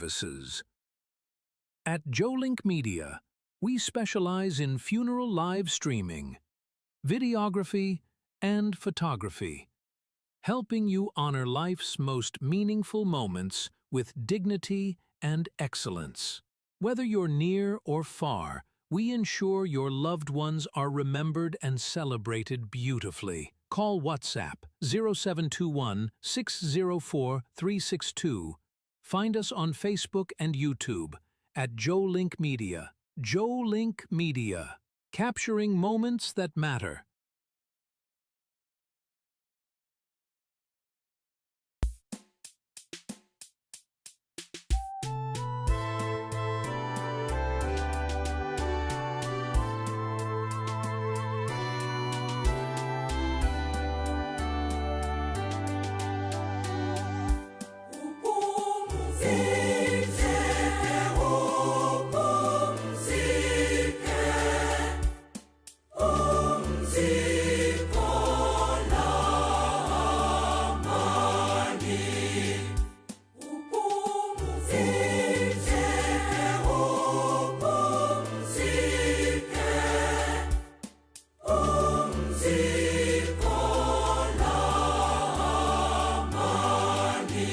Services. At Jolink Media, we specialize in funeral live streaming, videography, and photography, helping you honor life's most meaningful moments with dignity and excellence. Whether you're near or far, we ensure your loved ones are remembered and celebrated beautifully. Call WhatsApp 0721 604 362. Find us on Facebook and YouTube at Jolink Media. Jolink Media, capturing moments that matter. Upumzike, upumzike, pumziko la amani. Upumzike, upumzike, pumziko la amani.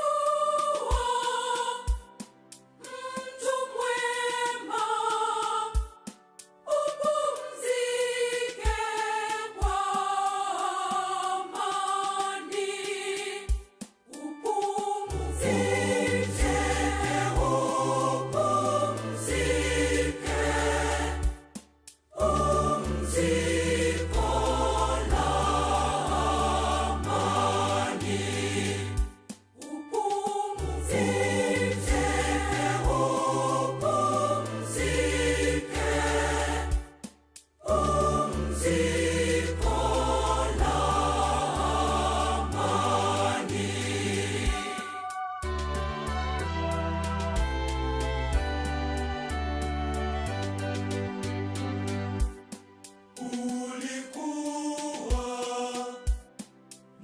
Ulikuwa mtu mwema, upumzike kwa amani. Upumzike, upumzike, pumziko la amani. Upumzike, upumzike, pumziko la amani. Ulikuwa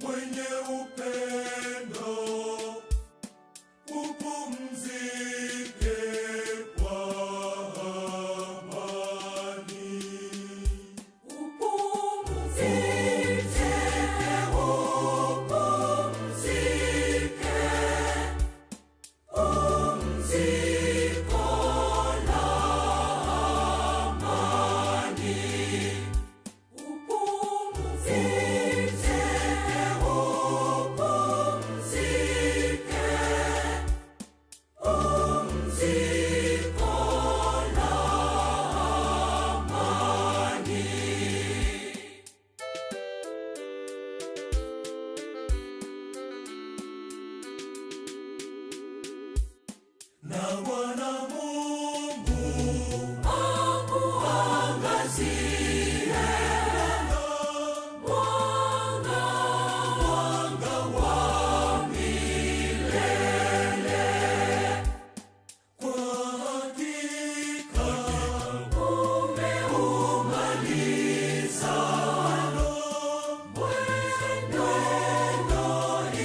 mwenye upendo, upumzike kwa amani. Upumzike, upumzike, pumziko la amani. Upumzike, upumzike, pumziko la amani. Na Bwana Mungu Akuangazie mwanga, mwanga wa milele. Kwa hakika Umeumaliza mwendo,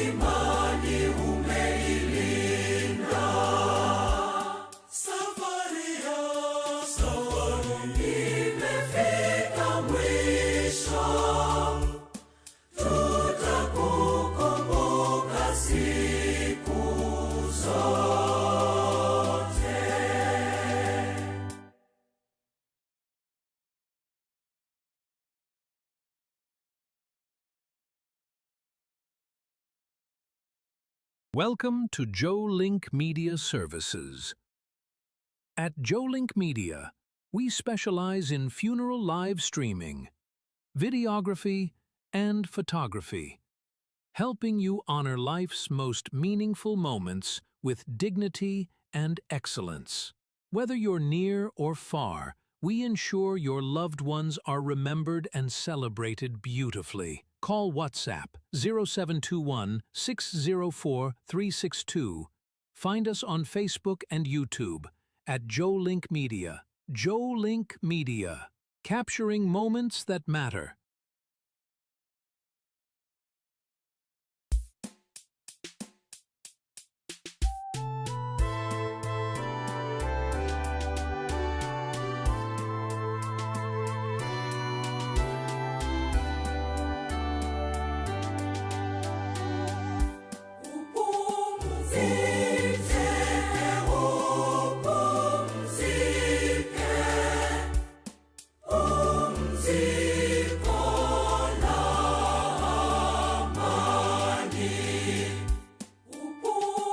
imani umeilinda. Safari yako Imefika mwisho, tutakukumbuka siku zote. Welcome to Jolink Media Services. At Jolink Media, we specialize in funeral live streaming, videography, and photography, helping you honor life's most meaningful moments with dignity and excellence. Whether you're near or far, we ensure your loved ones are remembered and celebrated beautifully. Call WhatsApp 0721 604 362. Find us on Facebook and YouTube at Jolink Media. Jolink Media, Capturing moments that matter. Upumzike, upumzike, pumziko la amani.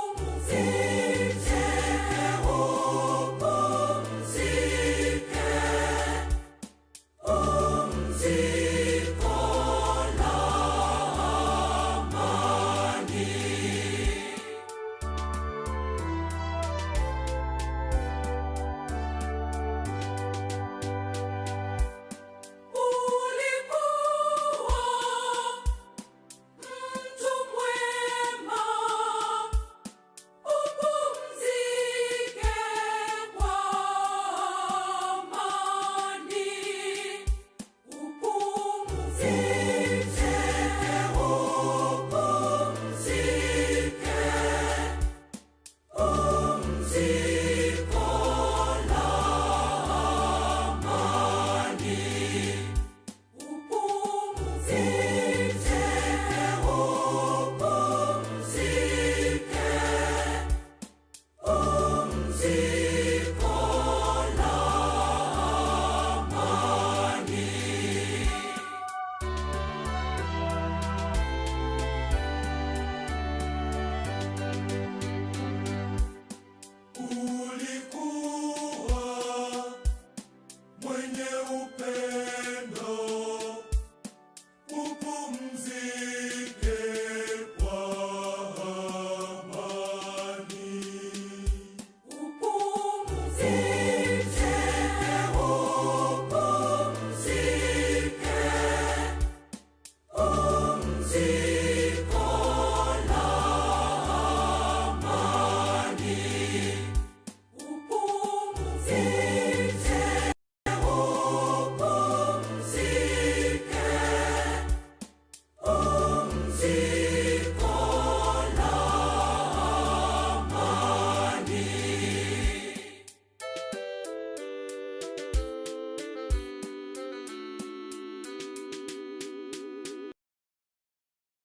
Upumzike, upumzike, pumziko la amani. Ulikuwa mtu mwema, upumzike kwa amani. Upumzike, upumzike, pumziko la amani. Upumzike, upumzike, pumziko la amani. Ulikuwa mwenye upendo, upumzike kwa amani. Upumzike, upumzike, pumziko la amani. Upumzike, upumzike, pumziko la amani.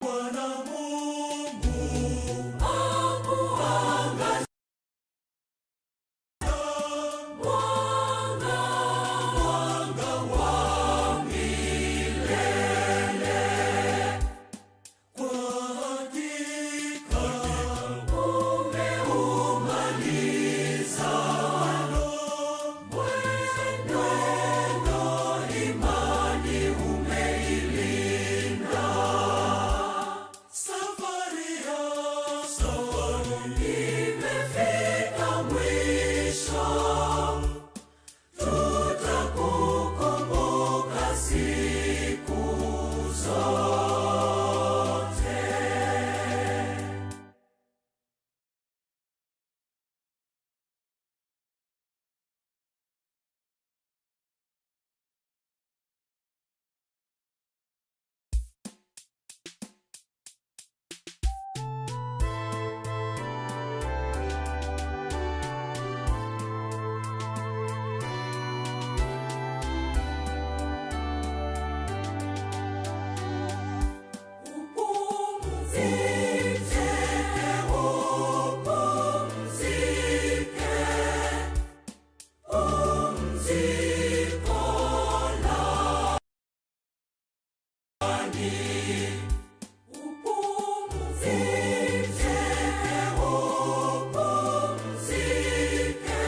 Bwana Mungu Akuangaza mwanga, mwanga wa milele. Kwa hakika Umeumaliza mwendo, imani umeilinda. Safari yako Imefika mwisho, tutakukumbuka siku zote. Upumzike, upumzike, pumziko la amani. Upumzike, upumzike,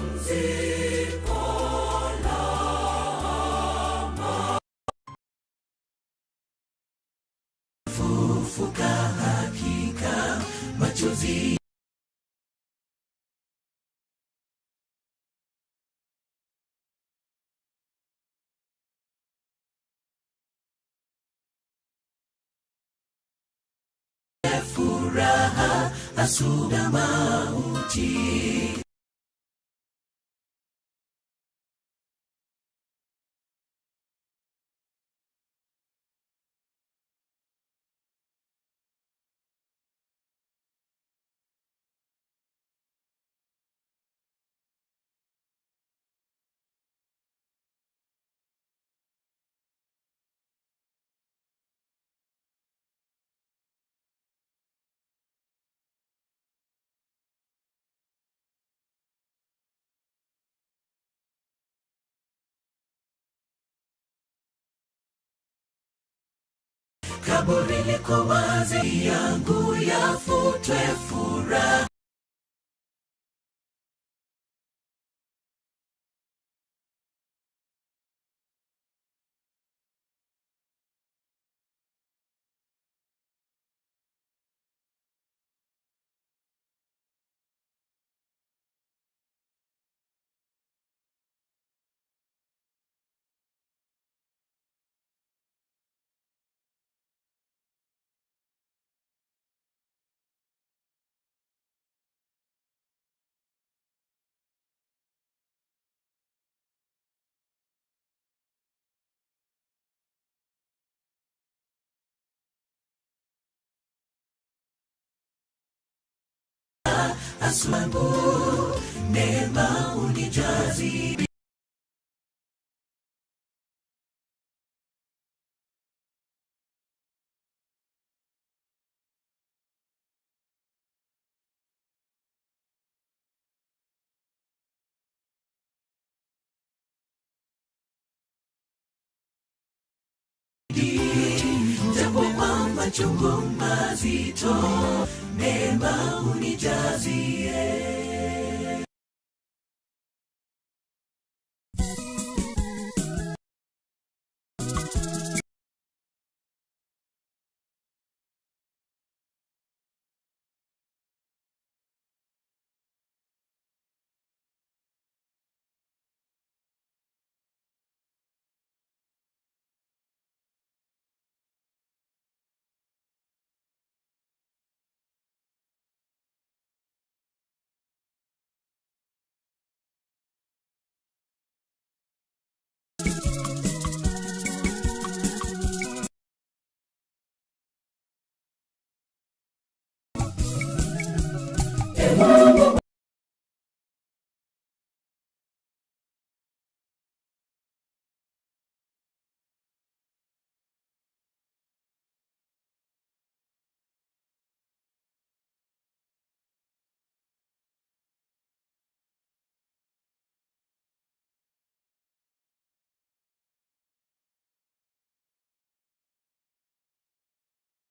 pumziko la amani. Fufuka hakika, machozi furaha asuda mauti. Kaburi liko wazi, yangu yafutwe furaha. Aswangu neema unijazi. Japo kwa machungu mazito, neema unijazie.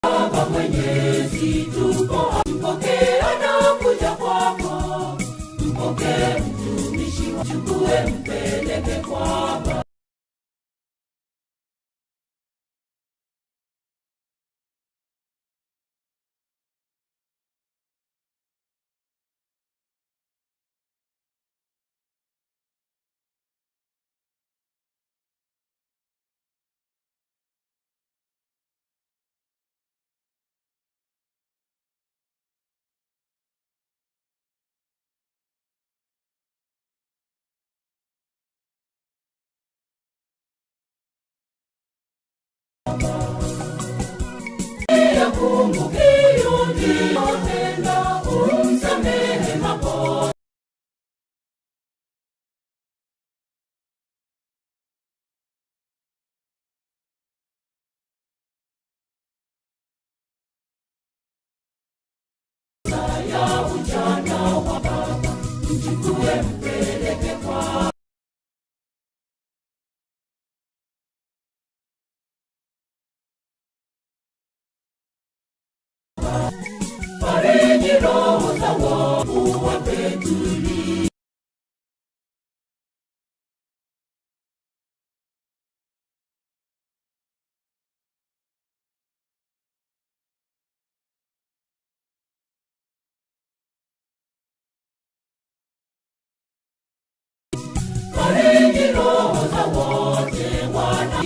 Baba Mwenyezi, tupo mpokee, anakuja kwako. Mpokee mtumishi, chukue mpeleke kwa Baba. Yakumbuke uliyotenda, umsamehe makosa. Ya ujana wa baba, mchukue mpeleke kwa Fariji roho za wote, uwape tulivu. Fariji roho za wote wana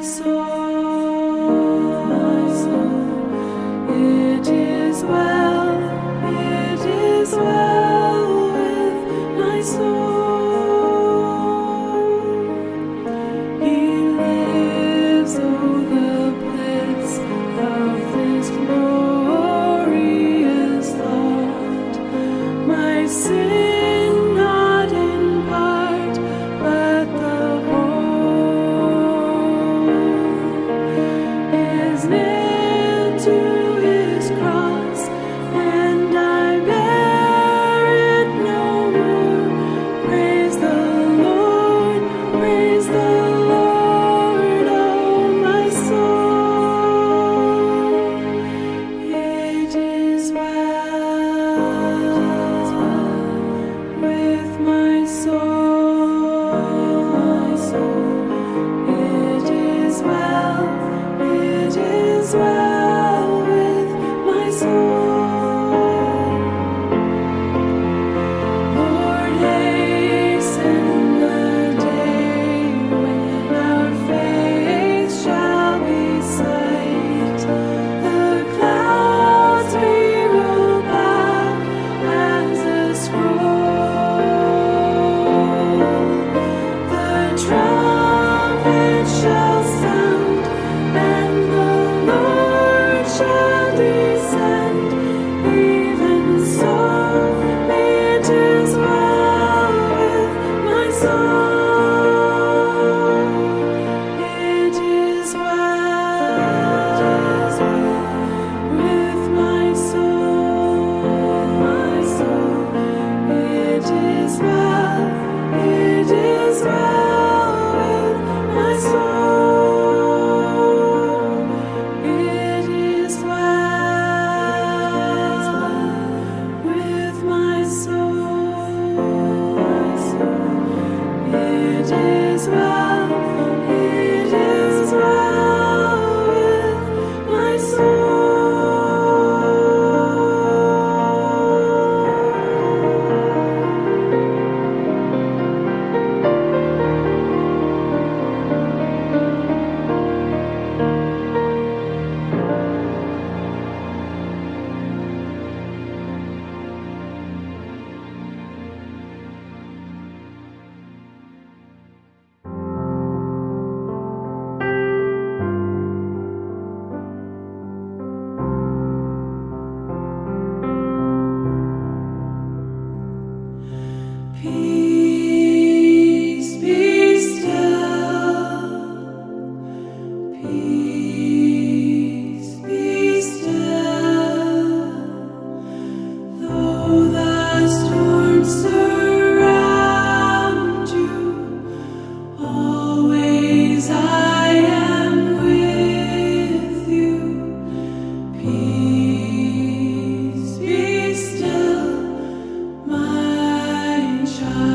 soul, my soul. It is well, it is well with my soul. He lives, oh, the bliss of this glorious thought. My sin not in part, but the whole is nailed to his cross, and I bear it no more. Praise the Lord, praise the Lord, oh my soul. It is well with my soul, my soul. It is well, it is well with my soul. Lord, hasten the day when our faith shall be sight. The clouds be rolled back as a scroll. The trumpet shall sound, and the Lord shall descend. Even so, it is well with my soul. It is well with my soul, my soul. It is well, it is well with my soul. It is well with my soul, my soul. It is well, it is well with my soul. Peace be still. Peace be still. Though the storms surround you, always I am with you. Peace be still, my child.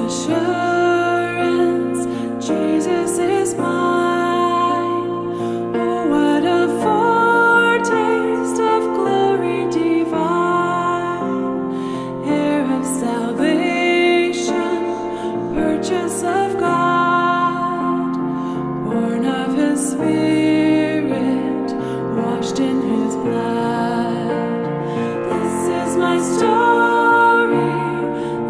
Assurance, Jesus is mine. Oh, what a foretaste of glory divine! Heir of salvation, purchase of God, born of His Spirit, washed in His blood. This is my story,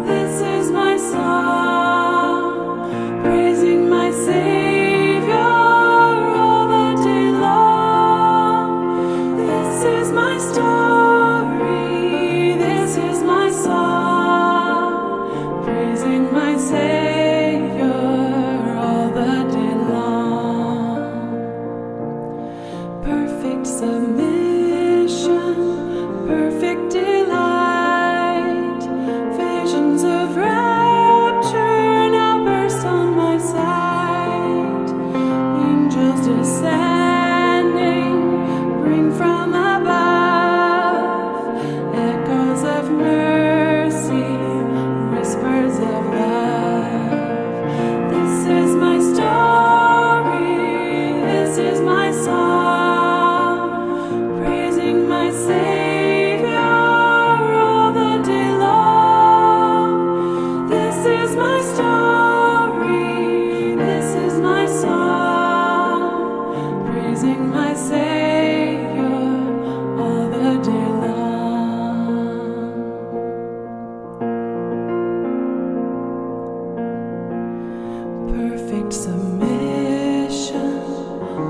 this is my song, praising my Savior all the day long. This is my story, this is my song, praising my Savior all the day long. Perfect submission, perfect delight. Visions of rapture now burst on my sight. Angels descending, bring from above echoes of mercy, whispers of love. This is my story, this is my song, praising my Savior all the day long. This is my story, this is my song, praising my Savior all the day long. Perfect submission,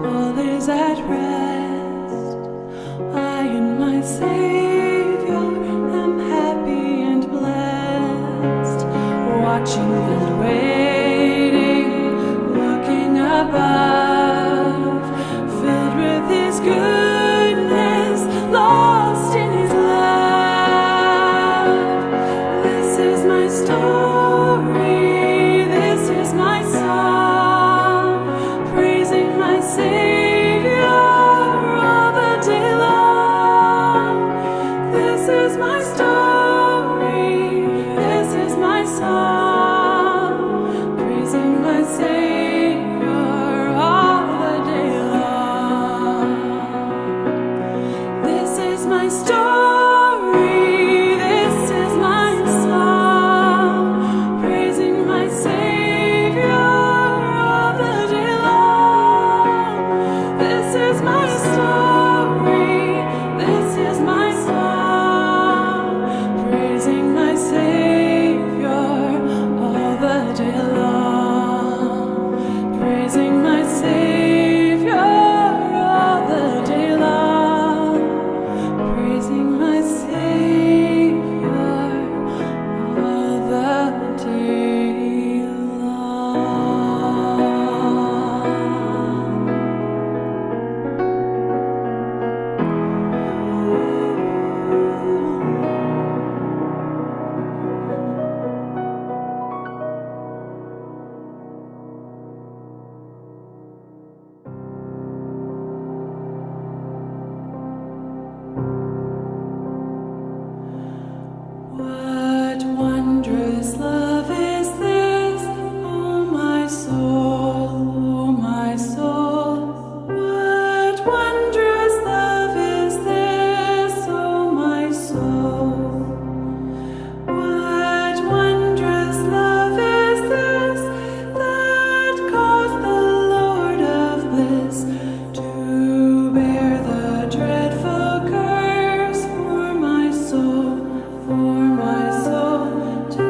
all is at rest. I and my Savior am happy and blessed, watching and waiting, looking above, filled with His goodness, lost in His love. This is my story, this is my song, praising my Savior all the day long. This is my story, this is my song, praising my Savior all the day long. This is my story, this is my song, praising my Savior all the day long. This is my story, this is my song, praising my Savior all the day long. Praising my Savior all the day long. Praising my Savior all the day long. What wondrous love is this, O my soul, O my soul? What wondrous love is this, O my soul? What wondrous love is this that caused the Lord of bliss to bear the dreadful curse for my soul, for my soul, to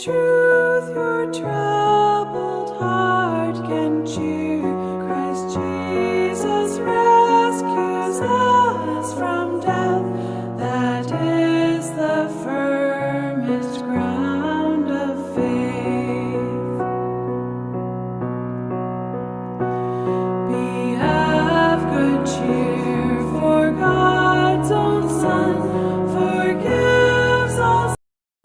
truth your troubled heart can cheer. Christ Jesus rescues us from death. That is the firmest ground of faith. Be of good cheer, for God's own Son forgives all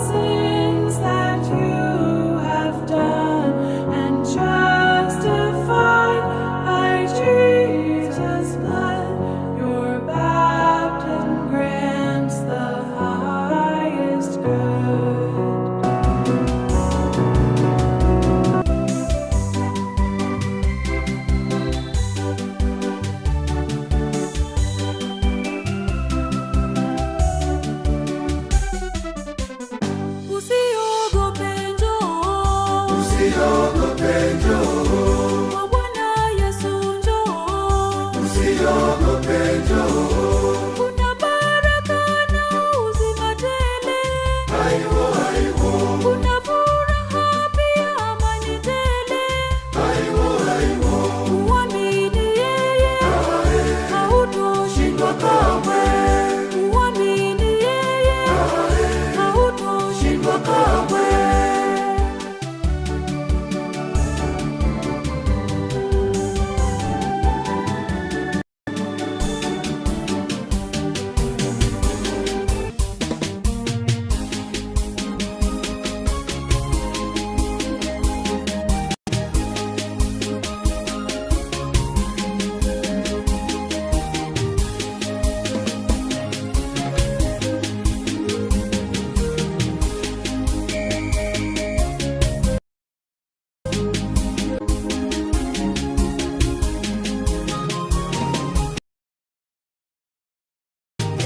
sins that you have done, and justified by Jesus' blood, your baptism grants the highest good. Usiogope, njoo. Usiogope, njoo. Kwa Bwana Yesu njoo. Usiogope, njoo. Kuna baraka na uzima tele. Haiwo, haiwo. Kuna furaha pia amani tele. Haiwo, haiwo. Muamini yeye, hautoshindwa Shindwa kamwe. Muamini yeye, hautoshindwa Shindwa kamwe.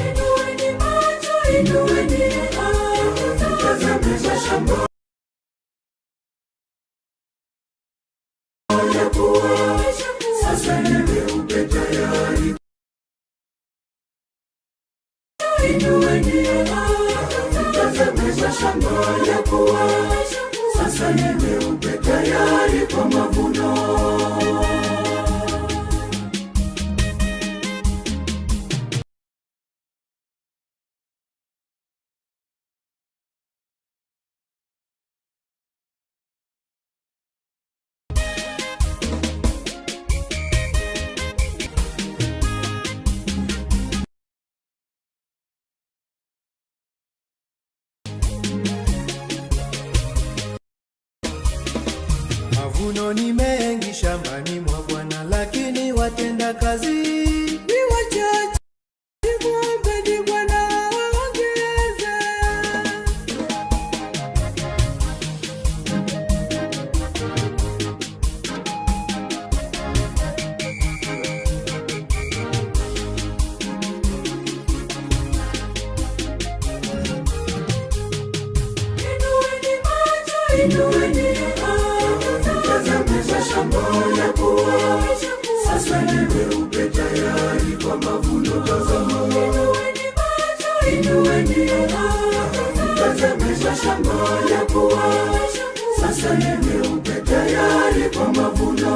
Inueni macho, inueni, Tazame mashamba yakuwa sasa ni meupe tayari. Inueni, tazame mashamba yakuwa sasa ni meupe tayari kwa mavuno. Mavuno ni mengi shambani mwa Bwana, lakini watenda kazi Ni wachache, mwombeni Bwana awaongeze. Inueni macho, inueni, Tazame mashamba yakuwa sasa ni meupe tayari kwa mavuno. Tazama, inueni macho, inueni, tazame mashamba yakuwa sasa ni meupe tayari kwa mavuno.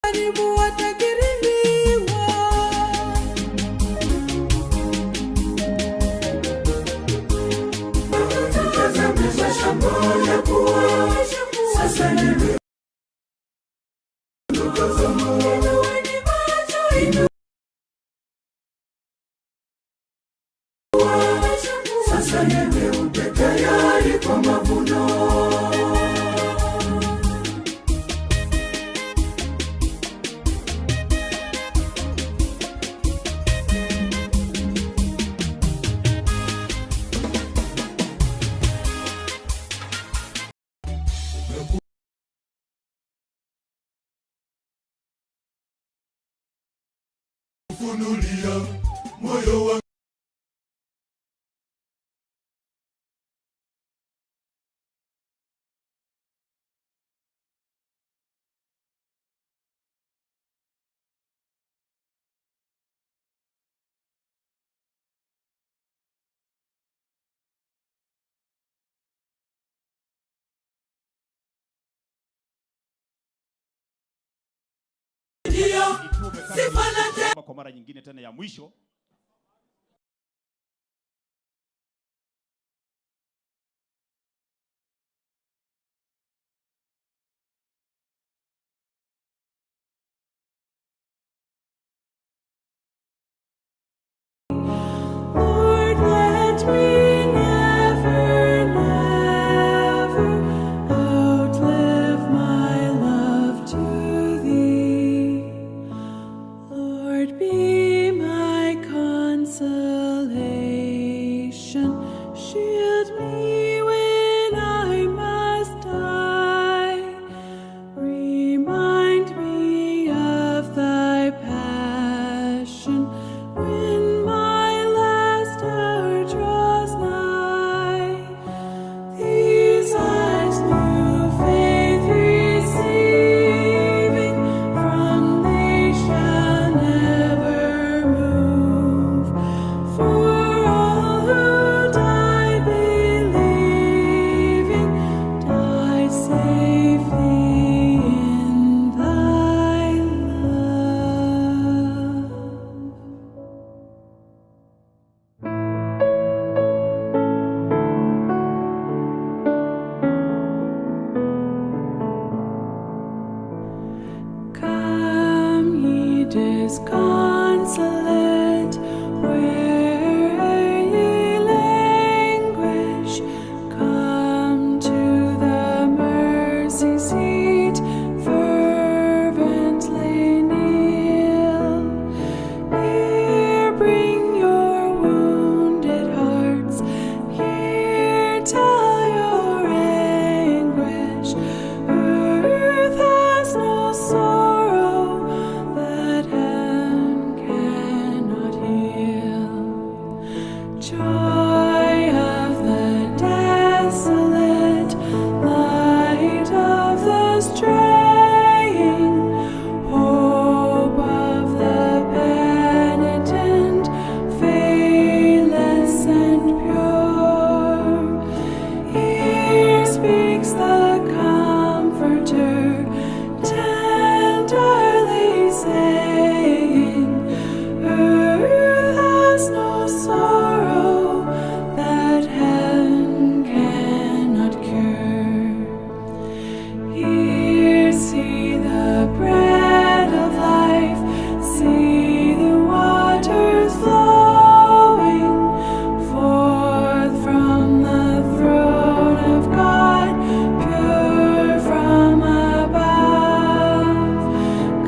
Karibu watakirimiwa. Tazame mashamba yakuwa sasa ni meupe. Tazama, inueni macho, sasa ni meupe. meupe tayari kwa mavuno. Kufunulia moyo wa Kwa mara nyingine tena ya mwisho. Lord, let me never, never outlive my love to thee. Lord, be my consolation. Shield me when I must die. Remind me of thy passion when my last hour draws nigh. These eyes new faith receiving from thee shall never move. For all who die believing die safely in thy love. Come, ye disconsolate, where ye languish, come to the mercy seat, fervently kneel. Here bring your wounded hearts, here tell your anguish. Earth has no sorrow that heaven cannot heal. Joy of the desolate, light of the straying, hope of the penitent, faithless and pure. Here speaks the Comforter, tenderly saying, Earth has no sorrow that heaven cannot cure. Here see the bread of life, see the waters flowing forth from the throne of God, pure from above.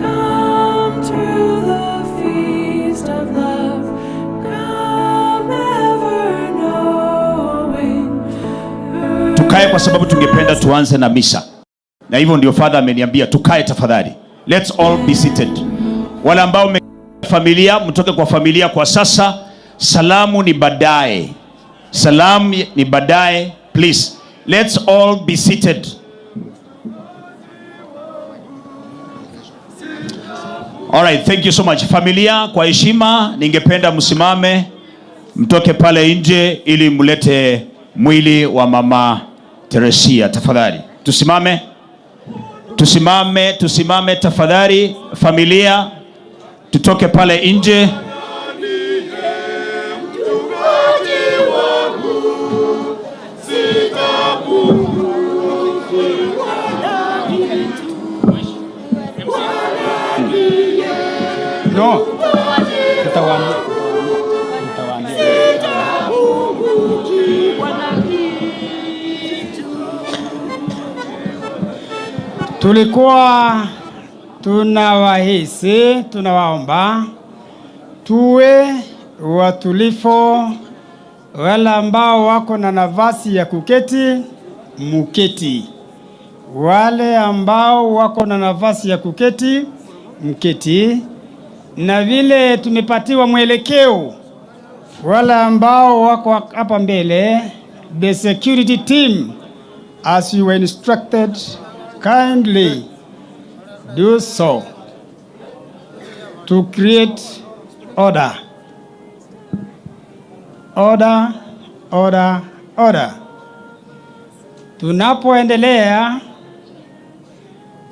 Come to the feast of love, come ever knowing. Tukae kwa sababu tungependa tuanze na misa, na hivyo ndio Father ameniambia tukae tafadhali. Let's all be seated. Wale ambao familia, mtoke kwa familia kwa sasa. Salamu ni baadaye, salamu ni baadaye. Please, let's all be seated. All right, thank you so much. Familia, kwa heshima ningependa msimame, mtoke pale nje ili mlete mwili wa Mama Teresia tafadhali. Tusimame, tusimame, tusimame tafadhali. Familia, tutoke pale nje. No. Nitawaambia. Nitawaambia. Tulikuwa tunawahisi, tunawaomba tuwe watulifu. Wale ambao wako na nafasi ya kuketi muketi, wale ambao wako na nafasi ya kuketi mketi, na vile tumepatiwa mwelekeo, wale ambao wako hapa mbele, the security team, as you were instructed, kindly do so to create order. Order, order, order. Tunapoendelea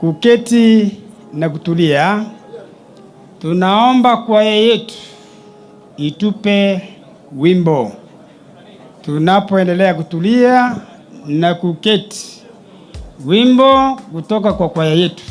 kuketi na kutulia, tunaomba kwaya yetu itupe wimbo. Tunapoendelea kutulia na kuketi, wimbo kutoka kwa kwaya yetu.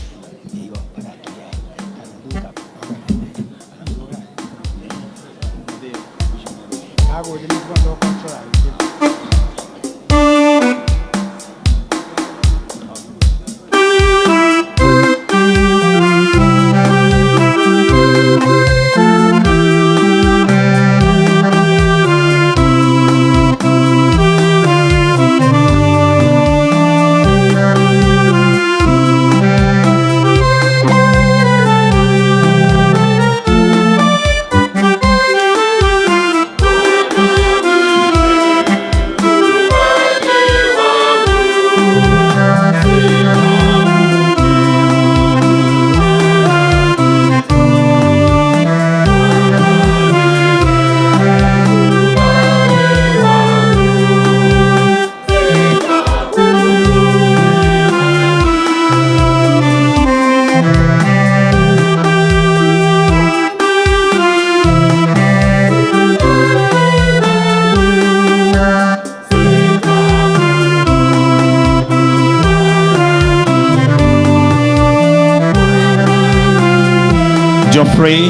Geoffrey,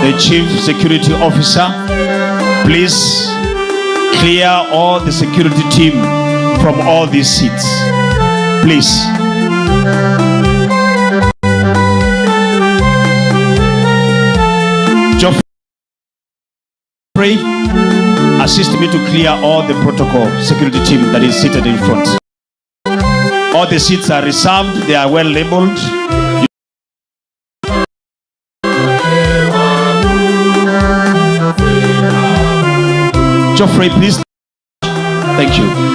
the Chief Security Officer, please clear all the security team from all these seats. Please. Geoffrey, assist me to clear all the protocol security team that is seated in front. All the seats are reserved, they are well labeled. Geoffrey, please. Thank you.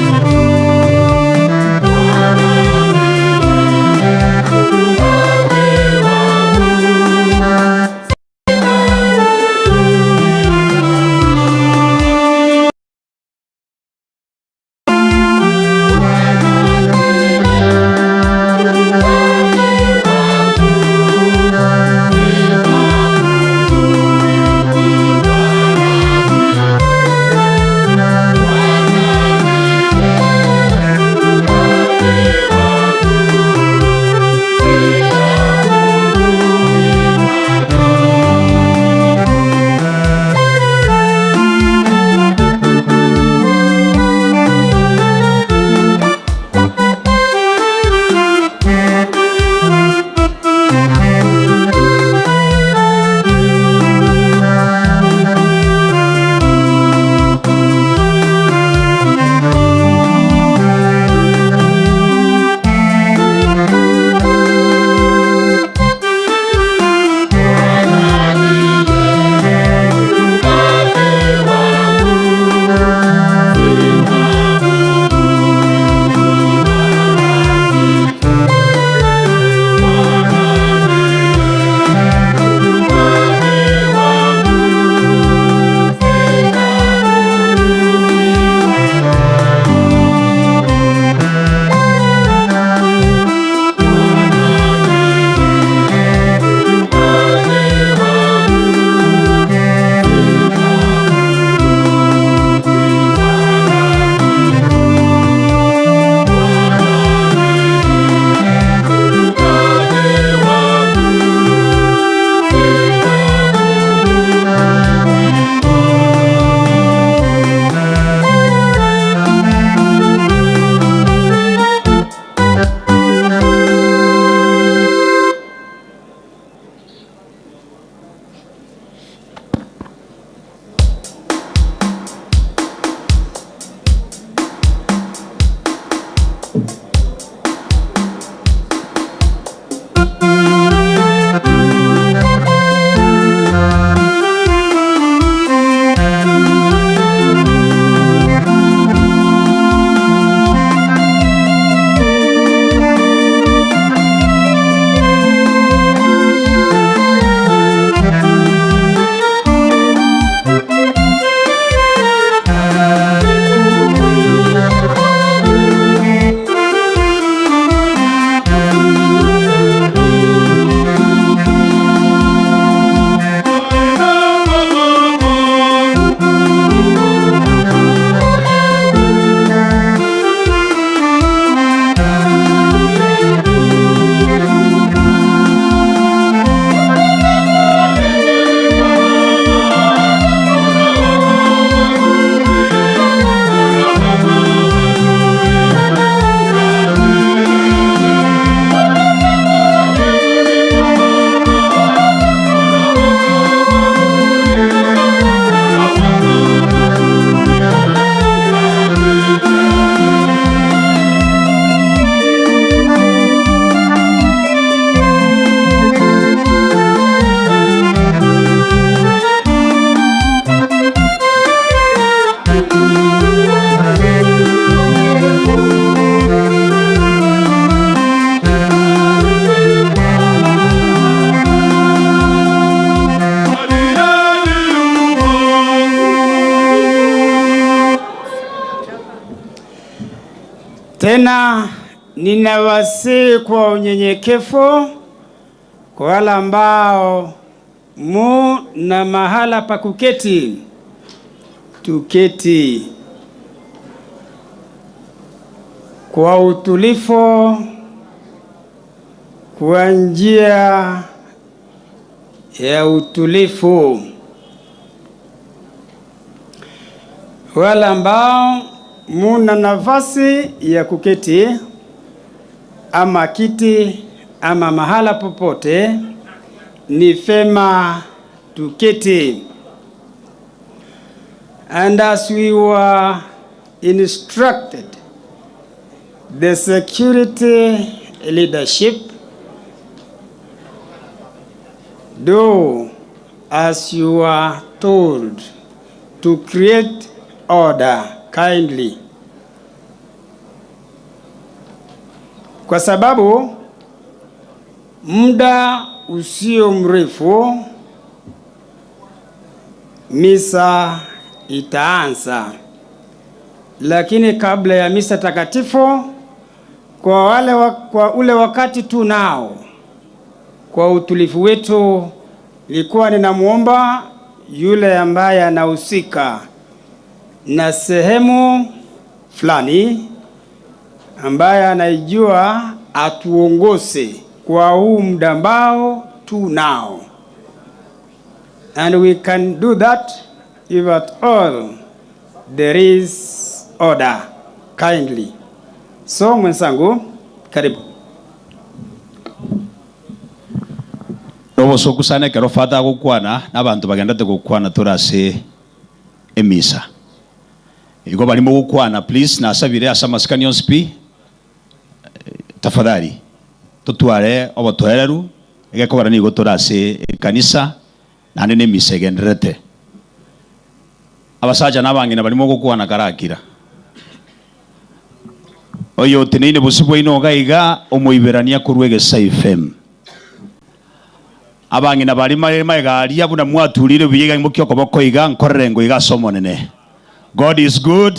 Tena ninawasihi kwa unyenyekevu kwa wale ambao mu na mahala pa kuketi, tuketi kwa utulivu, kwa njia ya utulivu. Wale ambao muna nafasi ya kuketi ama kiti ama mahala popote, ni vema tuketi. And as we were instructed, the security leadership, do as you are told to create order kindly, kwa sababu muda usio mrefu misa itaanza, lakini kabla ya misa takatifu, kwa ule wakati tunao, kwa utulivu wetu, nilikuwa ninamuomba yule ambaye anahusika na sehemu fulani ambaye anaijua atuongoze kwa huu muda ambao tunao. And we can do that if at all there is order kindly. So mwenzangu, karibu. Roboso kusane kero fata gukwana n'abantu bagendate gukwana turase emisa. Igo barimo gukwana, please nasabire asa masikani yonsi tafadhali tutware obotoereru egekobara nigo turase kanisa nane nemisa egenderete. Abasaja n'abangina barimo gukwana karakira. Oyo teneine busibwe ino gaiga omoiberania kurwege FM. Abangina bari maegari abuna mwaturire biyega mukyoko bokoiga nkorerengo iga somonene. God is good.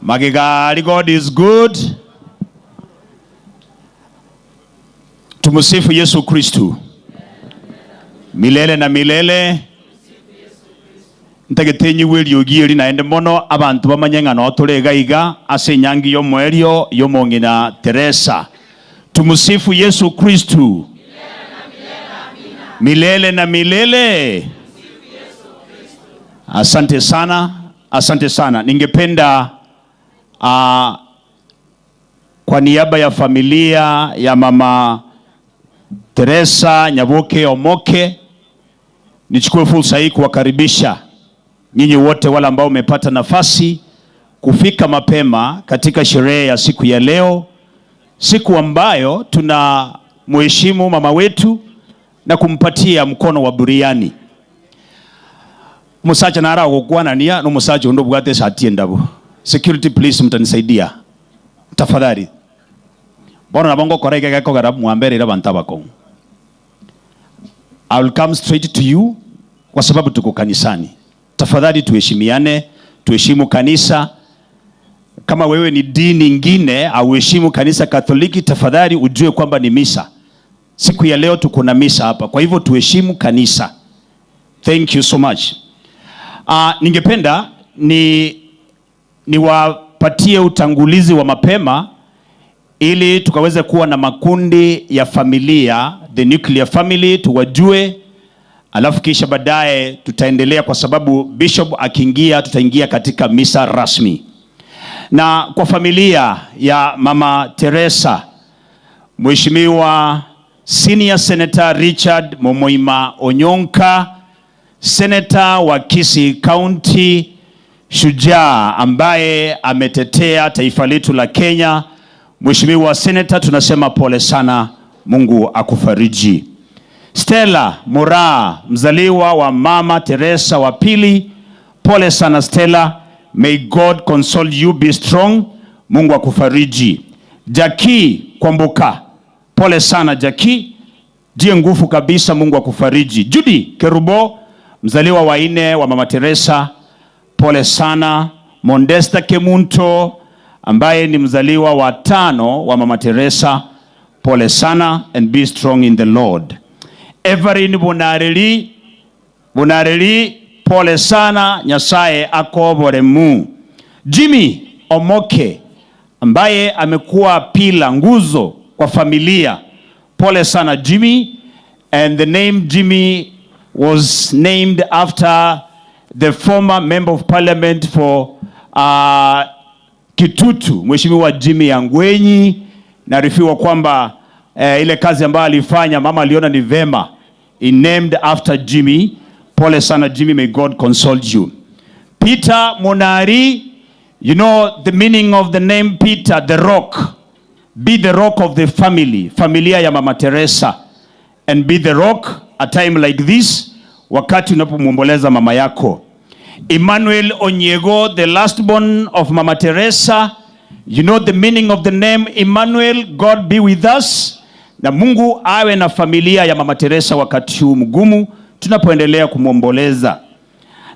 Magigari, God is good. Tumusifu Yesu Kristu milele na milele. Ntagetenyi weliogieri naende mono abantu bamanyeng'ano torega iga ase nyangi yomwerio yomong'ina Teresa. Tumusifu Yesu Kristu milele na milele. Asante sana, asante sana. Ningependa kwa niaba ya familia ya Mama Teresa Nyaboke Omoke nichukue fursa hii kuwakaribisha nyinyi wote wale ambao umepata nafasi kufika mapema katika sherehe ya siku ya leo, siku ambayo tuna muheshimu mama wetu na kumpatia mkono wa buriani. Musacha nara gukwana nia no musacha undo bwate shati ndabo. Security please, mtanisaidia tafadhali. Bona nabongo korege gako gara muambere ira bantabako. I will come straight to you kwa sababu tuko kanisani. Tafadhali tuheshimiane, tuheshimu kanisa. Kama wewe ni dini nyingine au heshimu kanisa Katoliki, tafadhali ujue kwamba ni misa. Siku ya leo tuko na misa hapa. Kwa hivyo tuheshimu kanisa. Thank you so much. Ningependa niwapatie utangulizi wa mapema ili tukaweze kuwa na makundi ya familia, the nuclear family, tuwajue. Alafu kisha baadaye tutaendelea kwa sababu bishop akiingia tutaingia katika misa rasmi. Na kwa familia ya Mama Teresa, Mheshimiwa Senior Senator Richard Momoima Onyonka, Senator wa Kisii County, shujaa ambaye ametetea taifa letu la Kenya. Mheshimiwa Senator, tunasema pole sana, Mungu akufariji. Stella Mura, mzaliwa wa Mama Teresa wa pili, pole sana Stella, may God console you, be strong, Mungu akufariji. Jackie Kwamboka, pole sana Jackie, jie nguvu kabisa, Mungu akufariji. Judy Kerubo, mzaliwa wa 4 wa Mama Teresa, pole sana. Mondesta Kemunto, ambaye ni mzaliwa wa tano wa Mama Teresa. Pole sana and be strong in the Lord. Everin Bunareli, Bunareli, pole sana, Nyasaye akoboremu. Jimmy Omoke ambaye amekuwa pila nguzo kwa familia. Pole sana Jimmy. And the name Jimmy was named after the former member of parliament for Kitutu, Mheshimiwa Jimmy Angwenyi. Naarifiwa kwamba ile kazi ambayo alifanya mama aliona ni vema. He named after Jimmy. Pole sana Jimmy, may God console you. Peter Monari, you know the meaning of the name Peter, the rock. Be the rock of the family, familia ya Mama Teresa. And be the rock a time like this, wakati unapomwomboleza mama yako. Emmanuel Onyego, the last born of Mama Teresa. You know the meaning of the name Emmanuel, God be with us. Na Mungu awe na familia ya Mama Teresa wakati huu mgumu tunapoendelea kumwomboleza.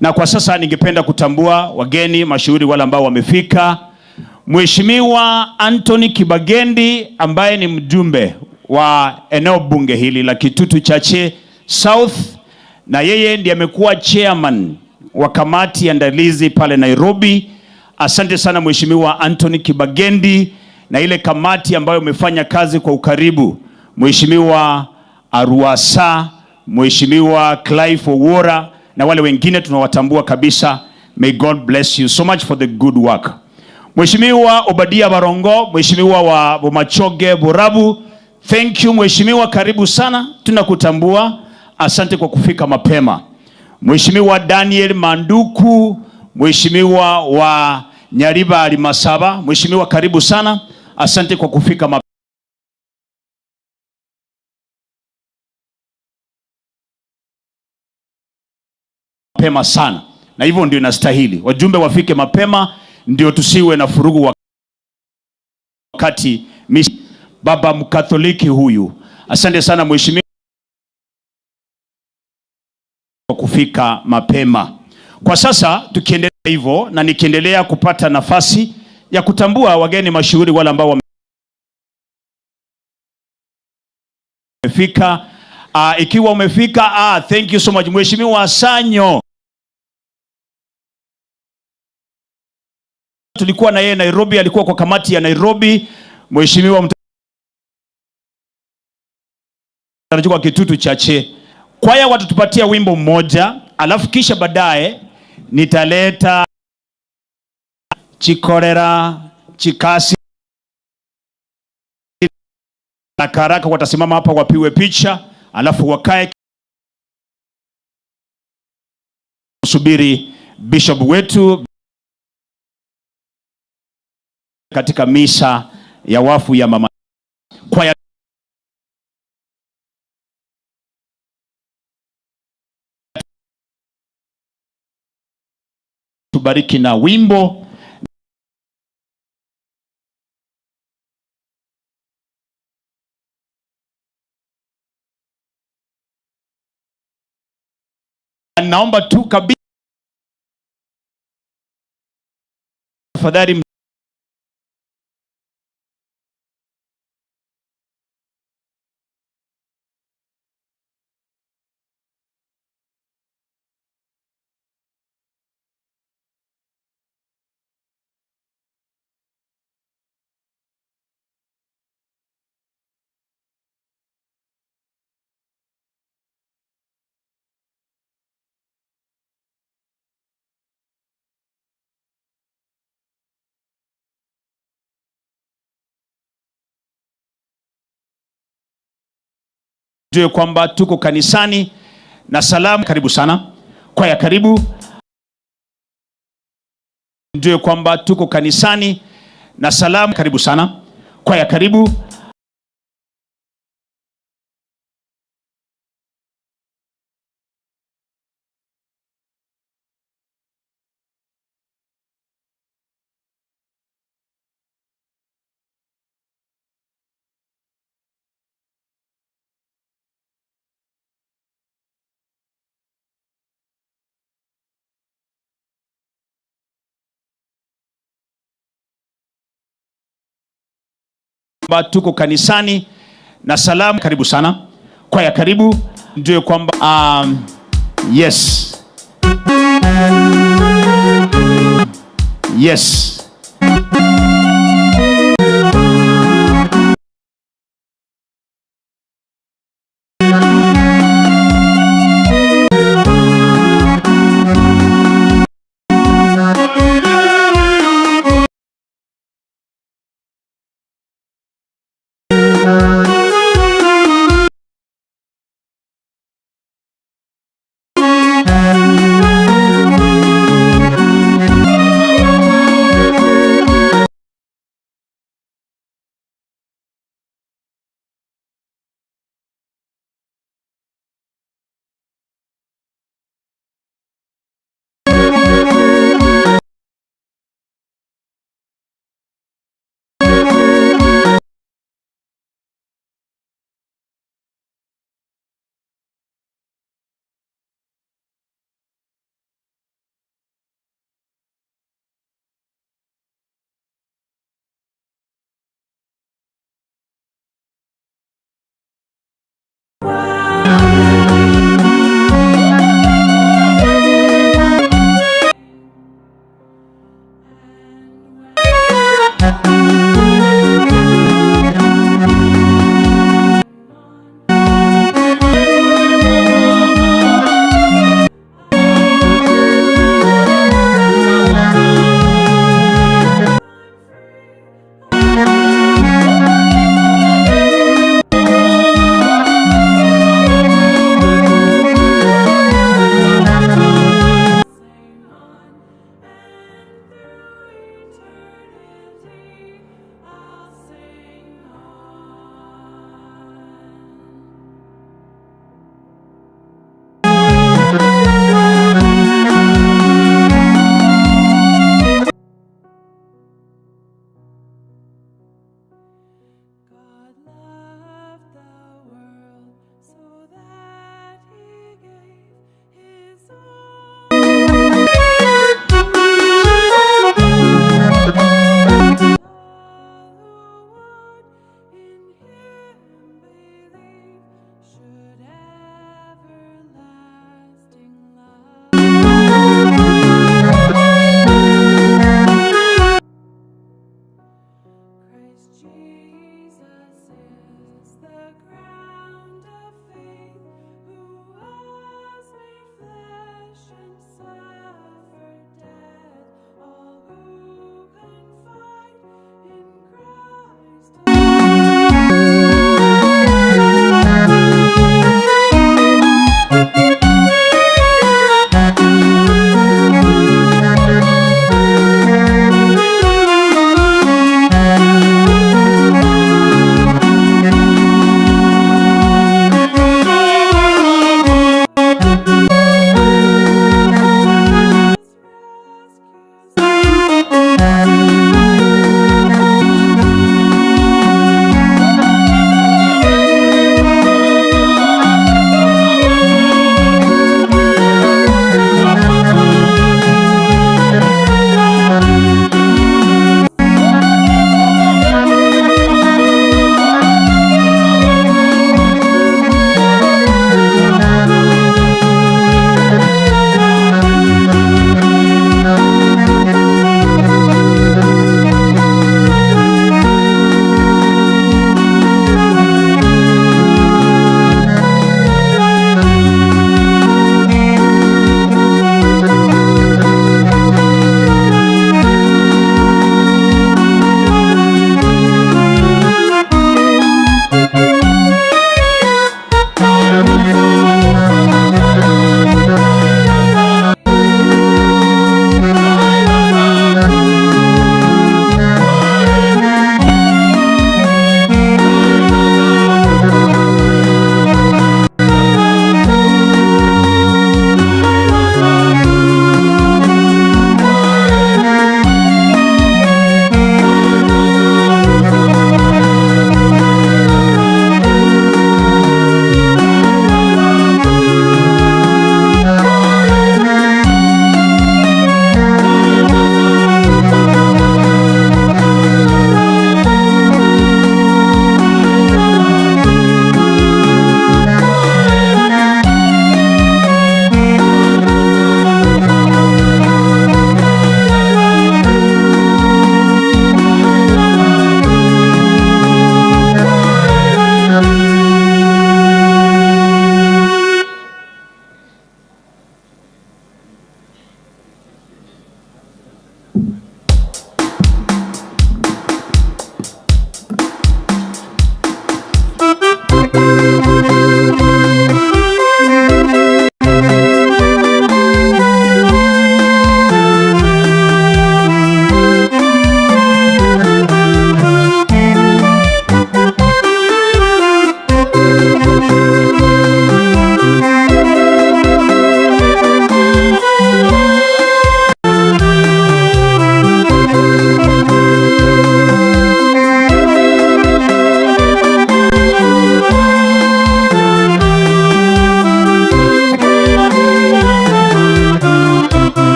Na kwa sasa ningependa kutambua wageni mashuhuri wale ambao wamefika. Mheshimiwa Anthony Kibagendi ambaye ni mjumbe wa eneo bunge hili la Kitutu Chache South, na yeye ndiye amekuwa chairman wa kamati ya andalizi pale Nairobi. Asante sana Mheshimiwa Anthony Kibagendi na ile kamati ambayo umefanya kazi kwa ukaribu, Mheshimiwa Aruasa, Mheshimiwa Clive Owora na wale wengine tunawatambua kabisa. May God bless you so much for the good work. Mheshimiwa Obadia Barongo, Mheshimiwa wa Bomachoge Borabu, thank you Mheshimiwa, karibu sana, tunakutambua. Asante kwa kufika mapema. Mheshimiwa Daniel Manduku, Mheshimiwa wa Nyariba Alimasaba, Mheshimiwa karibu sana, asante kwa kufika mapema sana, na hivyo ndio inastahili wajumbe wafike mapema, ndio tusiwe na furugu wakati. Baba Mkatoliki huyu, asante sana mheshimiwa kwa kufika mapema. Kwa sasa tukiendelea hivyo na nikiendelea kupata nafasi ya kutambua wageni mashuhuri wale ambao wamefika. Ikiwa umefika, thank you so much Mheshimiwa Sanyo. Tulikuwa na yeye Nairobi, alikuwa kwa kamati ya Nairobi. Mheshimiwa mtarajiwa Kitutu Chache. Kwaya watatupatia wimbo mmoja, alafu kisha baadaye nitaleta Chikorera, Chikasi na Karaka, watasimama hapa wapiwe picha, alafu wakae kusubiri bishop wetu katika misa ya wafu ya mama. Kwaya tubariki na wimbo. Naomba tu kabisa tafadhali mjue kwamba tuko kanisani na salamu. Karibu sana kwaya, karibu. Mjue kwamba tuko kanisani na salamu. Karibu sana kwaya, karibu. Kwamba tuko kanisani na salamu. Karibu sana kwaya, karibu ndio kwamba yes yes.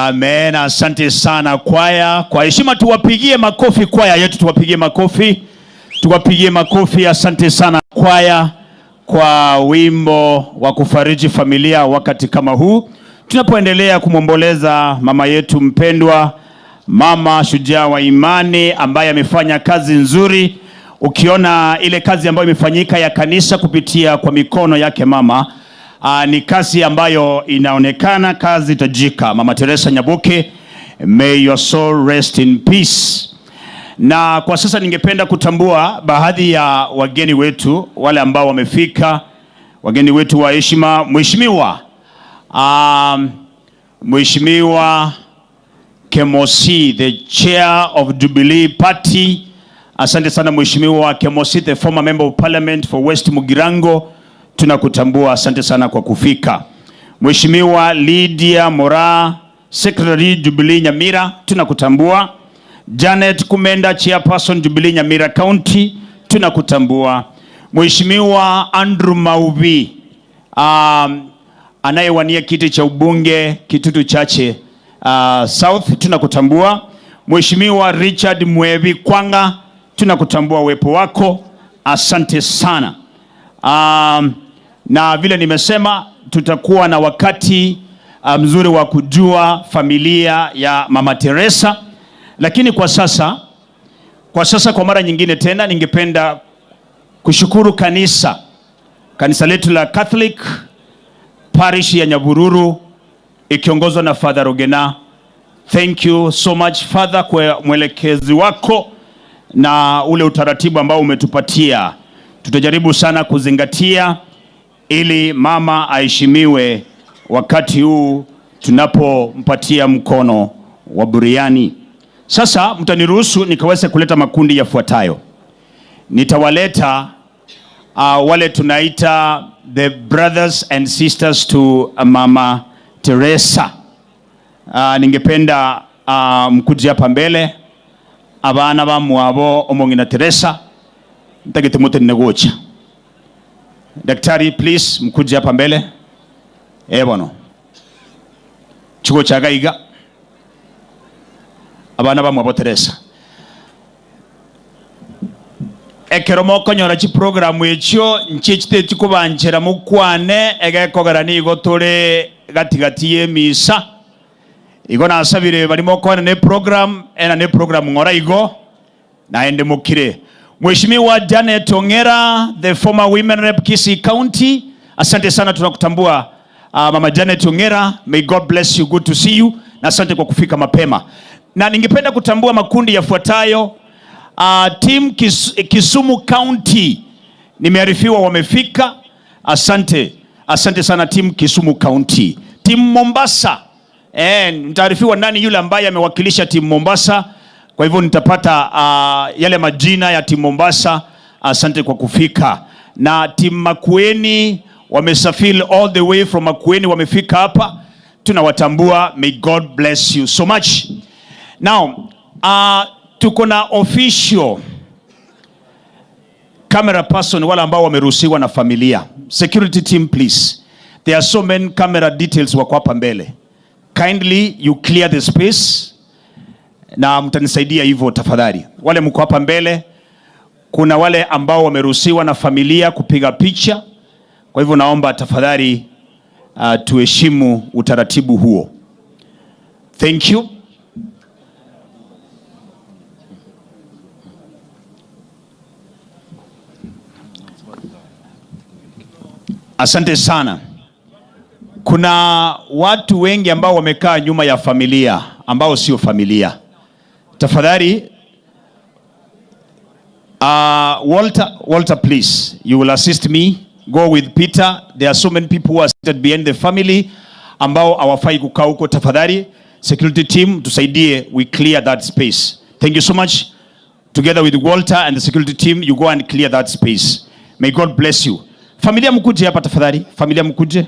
Amen. Asante sana kwaya. Kwa heshima tuwapigie makofi kwaya yetu, tuwapigie makofi. Tuwapigie makofi. Asante sana kwaya kwa wimbo wa kufariji familia wakati kama huu tunapoendelea kumwomboleza mama yetu mpendwa, mama shujaa wa imani ambaye amefanya kazi nzuri. Ukiona ile kazi ambayo imefanyika ya kanisa kupitia kwa mikono yake mama, ni kazi ambayo inaonekana kazi tajika. Mama Teresa Nyaboke, may your soul rest in peace. Na kwa sasa ningependa kutambua baadhi ya wageni wetu wale ambao wamefika, wageni wetu wa heshima. Mheshimiwa Mheshimiwa Kemosi, the chair of Jubilee Party. Asante sana Mheshimiwa Kemosi, the former member of parliament for West Mugirango. Tunakutambua, asante sana kwa kufika. Mheshimiwa Lydia Mora, Secretary Jubilee Nyamira, tunakutambua. Janet Kumenda, Chairperson Jubilee Nyamira County, tunakutambua. Mheshimiwa Andrew Mauvi, anayewania kiti cha ubunge Kitutu Chache South, tunakutambua. Mheshimiwa Richard Mwevi Kwanga, tunakutambua uwepo wako, asante sana. Na vile nimesema tutakuwa na wakati mzuri wa kujua familia ya Mama Teresa, lakini kwa sasa, kwa mara nyingine tena ningependa kushukuru kanisa letu la Catholic Parish ya Nyabururu ikiongozwa na Father Rogena. Thank you so much Father kwa mwelekezi wako na ule utaratibu ambao umetupatia. Tutajaribu sana kuzingatia ili mama aheshimiwe wakati huu tunapompatia mkono wa buriani. Sasa mtaniruhusu nikaweze kuleta makundi yafuatayo. Nitawaleta wale tunaita the brothers and sisters to Mama Teresa. Ningependa mkuje hapa mbele abana bamwabo omongina Teresa ntagete mote negocha. Daktari please mkuje hapa mbele. Bono. Chugo chagaiga abana bamwabo Teresa. Ekero mokonyora chi programu echio nchichite chikubanchera mukwane egekogera nigo tore gatigati y'emisa igo nasabire barimo kwana ne program ena ne program ngora igo naende mukire. Mheshimiwa Janet Ongera, the former women rep Kisii County, asante sana, tunakutambua. Mama Janet Ongera, may God bless you, good to see you, na asante kwa kufika mapema. Na ningependa kutambua makundi yafuatayo. Team Kisumu County nimearifiwa wamefika, asante, asante sana team Kisumu County. Team Mombasa, nitaarifiwa nani yule ambaye amewakilisha team Mombasa, kwa hivyo nitapata yale majina ya team Mombasa. Asante kwa kufika. Na team Makueni wamesafiri all the way from Makueni, wamefika hapa, tunawatambua, may God bless you so much. Now tuko na official camera person, wale ambao wameruhusiwa na familia. Security team please, there are so many camera details wako hapa mbele, kindly you clear the space na mtanisaidia hivyo tafadhali. Wale mko hapa mbele, kuna wale ambao wameruhusiwa na familia kupiga picha, kwa hivyo naomba tafadhali tuheshimu utaratibu huo. Thank you. Asante sana. Kuna watu wengi ambao wamekaa nyuma ya familia ambao sio familia. Tafadhali Walter please, you will assist me. Go with Peter. There are so many people who are seated behind the family ambao hawafai kukaa huko. Tafadhali security team tusaidie, we clear that space. Thank you so much. Together with Walter and the security team, you go and clear that space. May God bless you. Familia mkuje hapa tafadhali. Familia mkuje.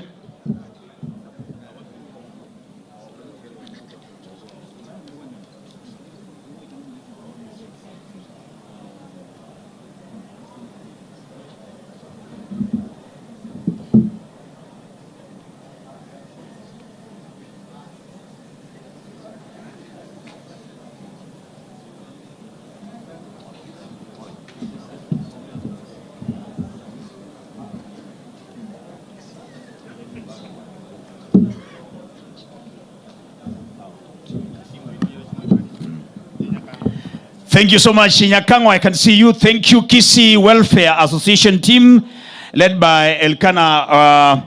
Thank you so much, Nyakango. I can see you. Thank you, Kisii Welfare Association team led by Elkana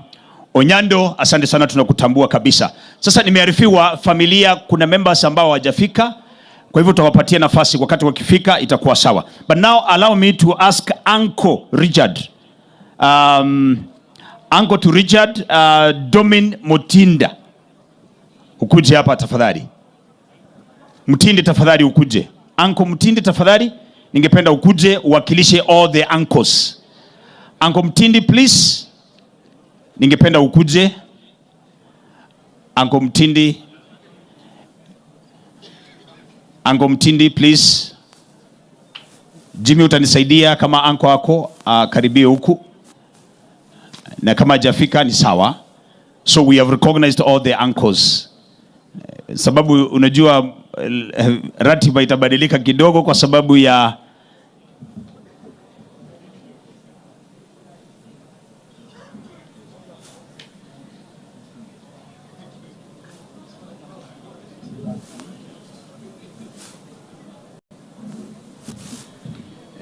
Onyando. Asante sana, tunakutambua kabisa. Sasa nimearifiwa familia, kuna members ambao hawajafika, kwa hivyo tutawapatia nafasi wakati wakifika itakuwa sawa. But now allow me to ask Uncle Richard. Uncle to Richard Domin Mutinda, ukuje hapa tafadhali. Mtindi tafadhali ukuje. Uncle Mtindi tafadhali, ningependa ukuje uwakilishe all the uncles. Uncle Mtindi please, ningependa ukuje. Uncle Mtindi, Uncle Mtindi please. Jimmy utanisaidia kama uncle wako karibie huku, na kama hajafika ni sawa. So we have recognized all the uncles, sababu unajua ratiba itabadilika kidogo kwa sababu ya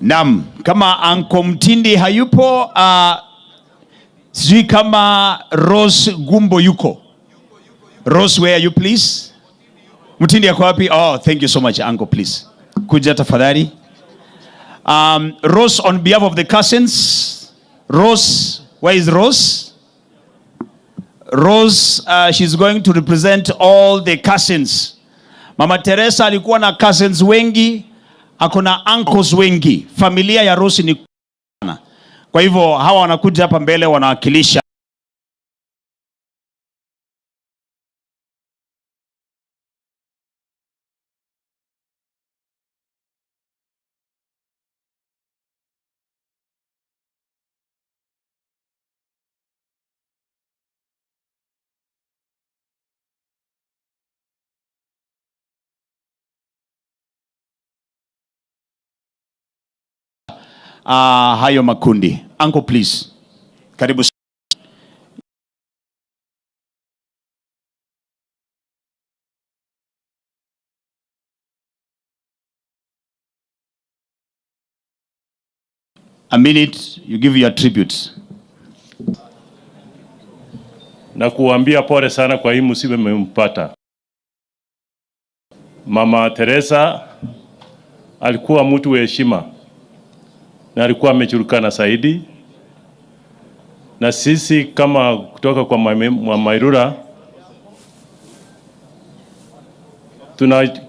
Naam, kama Uncle Mtindi hayupo, sijui kama Rose Gumbo yuko. Rose, where are you please? Mtindi yako wapi? Oh, thank you so much uncle, please. Kuja tafadhali. Rose on behalf of the cousins. Rose, where is Rose? Rose, she's going to represent all the cousins. Mama Teresa alikuwa na cousins wengi, ako na uncles wengi. Familia ya Rose ni sana. Kwa hivyo hawa wanakuja hapa mbele wanawakilisha hayo makundi. Uncle please. Karibu. A minute, you give your tributes. Na kuambia pole sana kwa hii msiba mmempata. Mama Teresa alikuwa mtu wa heshima na alikuwa amejulikana zaidi, na sisi kama kutoka kwa Mama Mairura tuna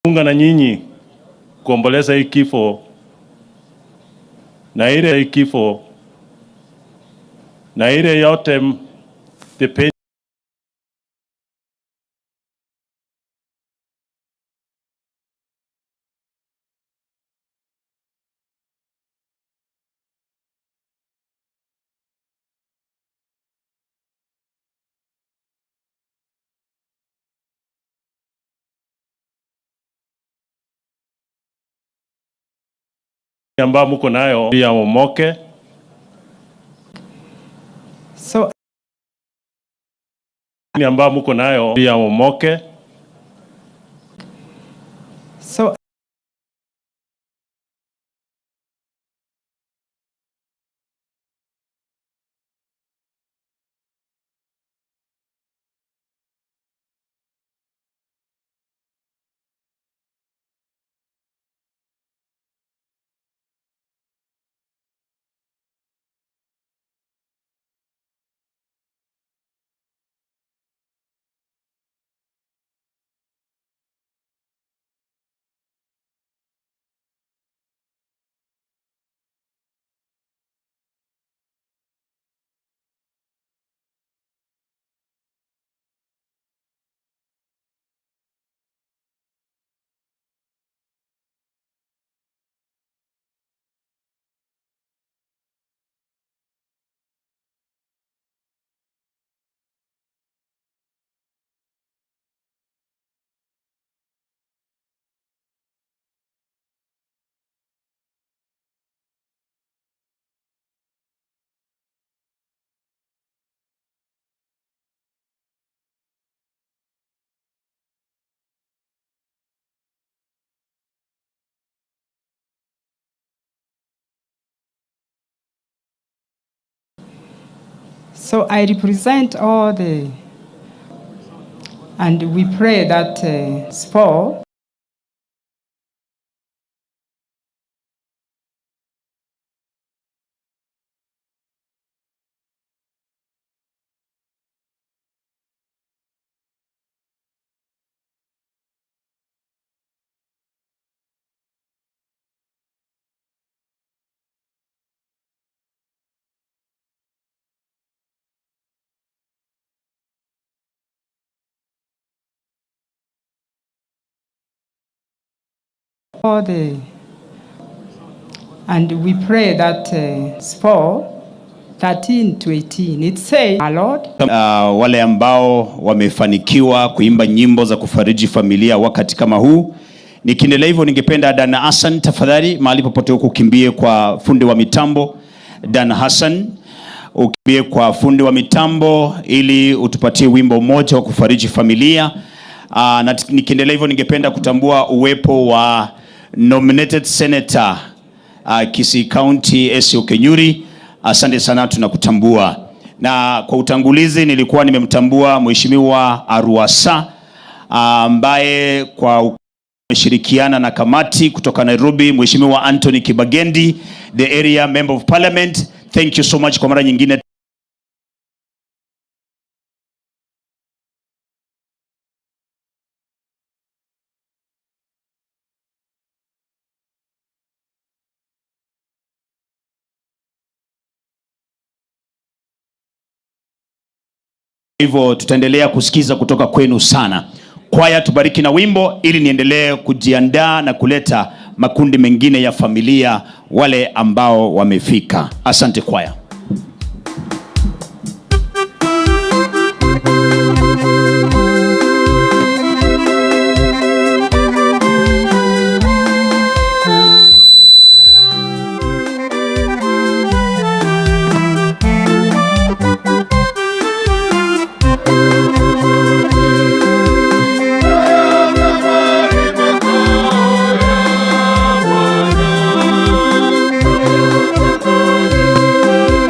unga na nyinyi kuomboleza hii kifo na ile kifo na ile yote the pain ambayo mko nayo ya Omoke. So Ambayo mko nayo ya Omoke. So So I represent all the, and we pray that 4, all the, and we pray that 4, 13 to 18, it says, Our Lord, Wale ambao wamefanikiwa kuimba nyimbo za kufariji familia wakati kama huu. Nikiendelea hivyo, ningependa Dan Hassan tafadhali, mahali popote huko ukimbie kwa fundi wa mitambo. Dan Hassan, ukimbie kwa fundi wa mitambo ili utupatie wimbo mmoja wa kufariji familia. Na nikiendelea hivyo, ningependa kutambua uwepo wa nominated senator Kisii County Esio Kenyuri. Asante sana, tunakutambua. Na kwa utangulizi nilikuwa nimemtambua Mheshimiwa Aruasa ambaye kwa ameshirikiana na kamati kutoka Nairobi, Mheshimiwa Anthony Kibagendi, the area member of parliament. Thank you so much kwa mara nyingine. Hivyo tutaendelea kusikiza kutoka kwenu sana. Kwaya, tubariki na wimbo ili niendelee kujiandaa na kuleta makundi mengine ya familia wale ambao wamefika. Asante kwaya. Bwana.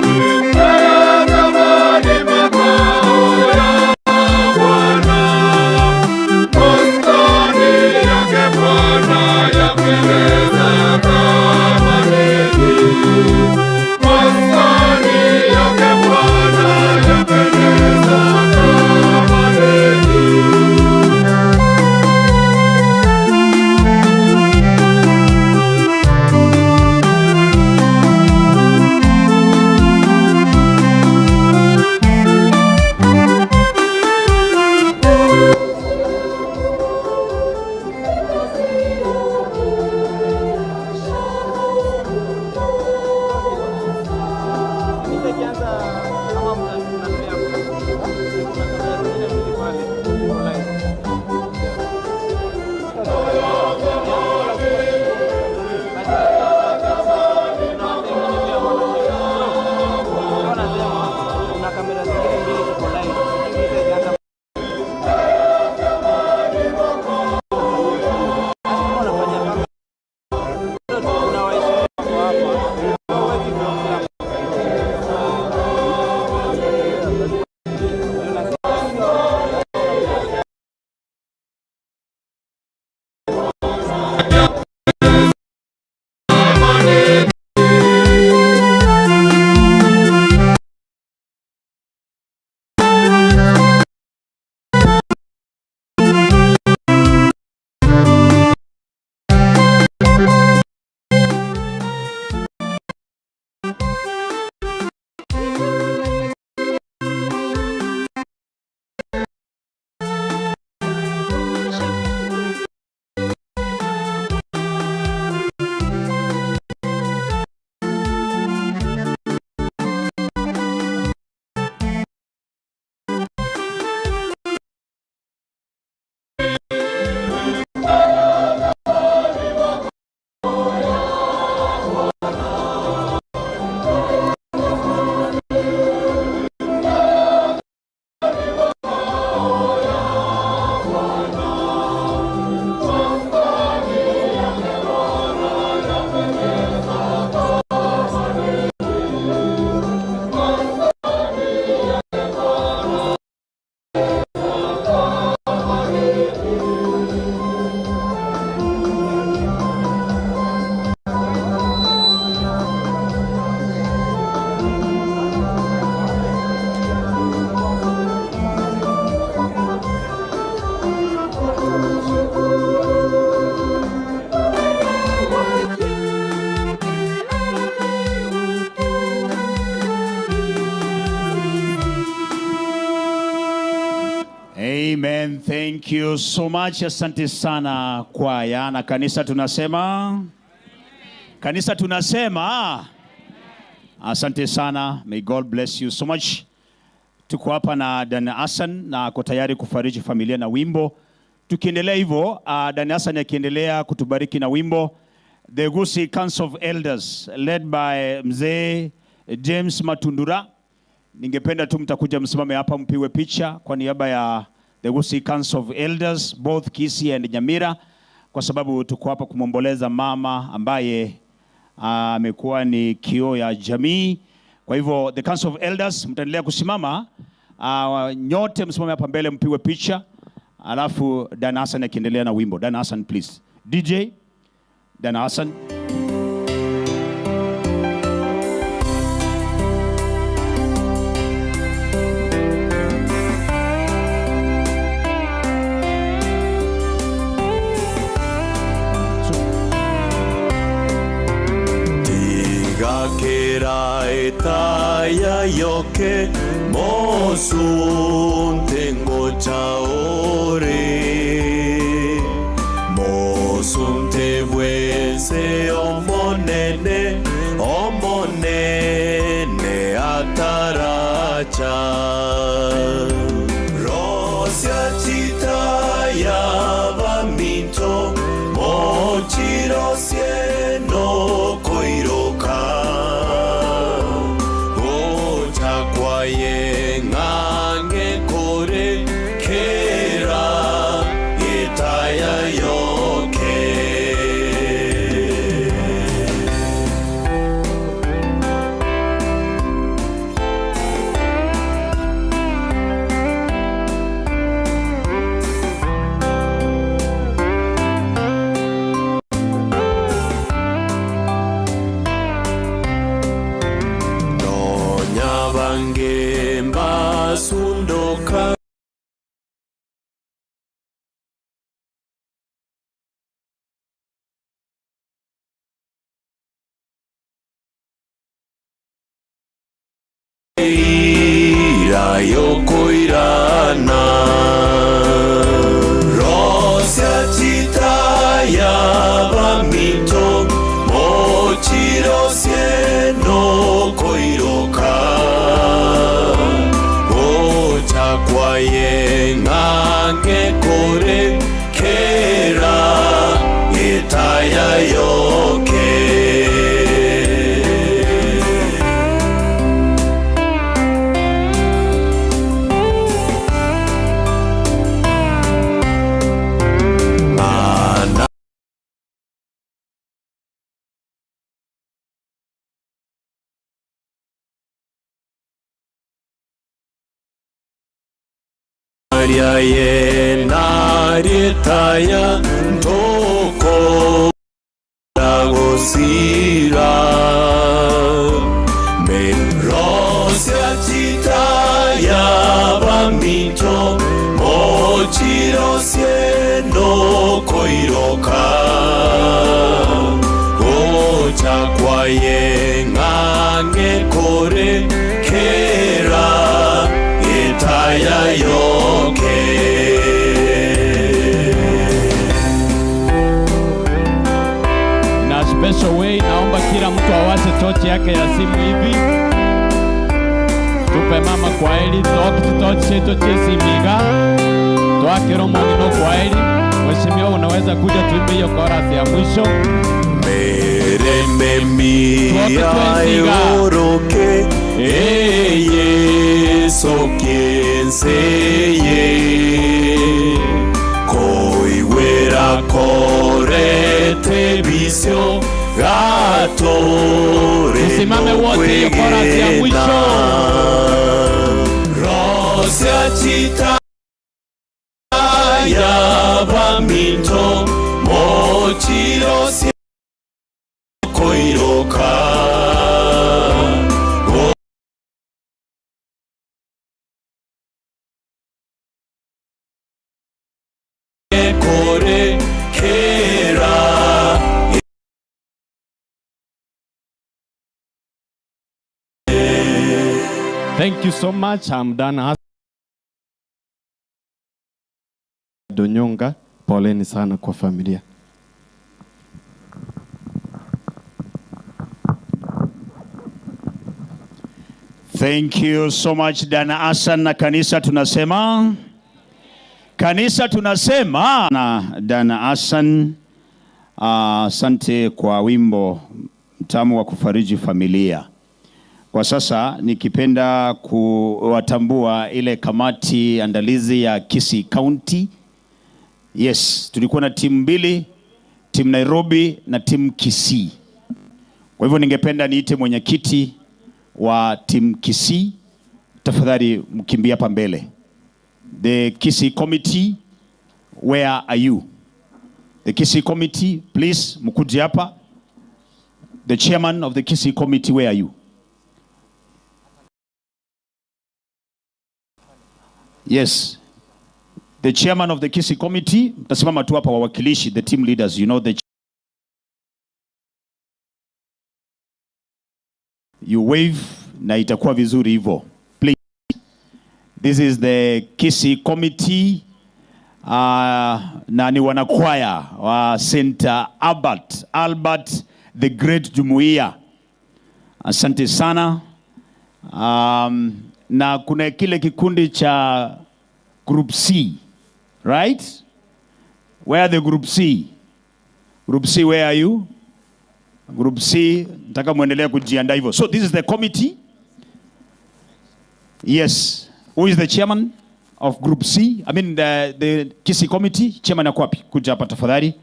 Thank you so much. Asante sana kwaya na kanisa tunasema. Kanisa tunasema. Asante sana. May God bless you so much. Tuko hapa na Dan Hassan na ako tayari kufariji familia na wimbo. Tukiendelea hivyo, Dan Hassan akiendelea kutubariki na wimbo, the Gusii Council of Elders led by Mzee James Matundura. Ningependa tu mtakuja msimame hapa mpigwe picha kwa niaba ya the Gusii Council of Elders both Kisii and Nyamira, kwa sababu tuko hapa kumwomboleza mama ambaye amekuwa ni kioo ya jamii. Kwa hivyo the Council of Elders mtaendelea kusimama, nyote msimame hapa mbele mpigwe picha, alafu Dan Hassan akiendelea na wimbo. Dan Hassan, please. DJ Dan Hassan. Tigakera etaya yoke mosunte ngocha ore mosunte bwense omonene omonene ataracha rosia chitaya baminto mochirosie no koiroka gocha kwaye ng'ang'e kore kera itaya yoke. Nonya bange mbasundoka. Ira yokoirana rosia chitaya baminto mochirosie no koiroka gocha kwaye ng'ang'e kore kera itaya yoke. Mana ye naritaya ntoko gosira merosia chitaya baminto mochirosie no koiroka gocha kwaye ng'ang'e kore kera itaya yoke. Na special way, naomba kila mtu awashe tochi yake ya simu hivi, tupe mama kwaheri, tochi chetu chesimiga twakiro mongino kwaheri. Mheshimiwa, unaweza kuja tuimbe hiyo chorus ya mwisho. Merememia eoroke eye sokienseye koiwera korete bisio gatore. Tusimame wote, hiyo chorus ya mwisho. Rosia chita ya baminto mochirosie koiroka. Kore kera. Thank you so much. I'm done. Richard Onyonga, poleni sana kwa familia. Thank you so much Dana Hassan, na kanisa tunasema, kanisa tunasema na Dana Hassan, asante kwa wimbo mtamu wa kufariji familia. Kwa sasa nikipenda kuwatambua ile kamati andalizi ya Kisii County. Yes, tulikuwa na timu mbili, timu Nairobi na timu Kisii. Kwa hivyo ningependa niite mwenyekiti wa timu Kisii, tafadhali mkimbie hapa mbele. The Kisii committee, where are you? The Kisii committee, please mkuje hapa. The chairman of the Kisii committee, where are you? Yes. The chairman of the Kisii committee, mtasimama tu hapa wawakilishi, the team leaders, you know the you wave na itakuwa vizuri hivyo. Please. This is the Kisii committee, na ni wanakwaya wa St. Albert the Great Jumuiya. Asante sana. Na kuna kile kikundi cha Group C, right? Where are the Group C? Group C, where are you? Group C, nataka muendelee kujiandaa hivyo. So this is the committee. Yes. Who is the chairman of Group C? I mean the Kisii committee. Chairman ako wapi? Kuja hapa tafadhali.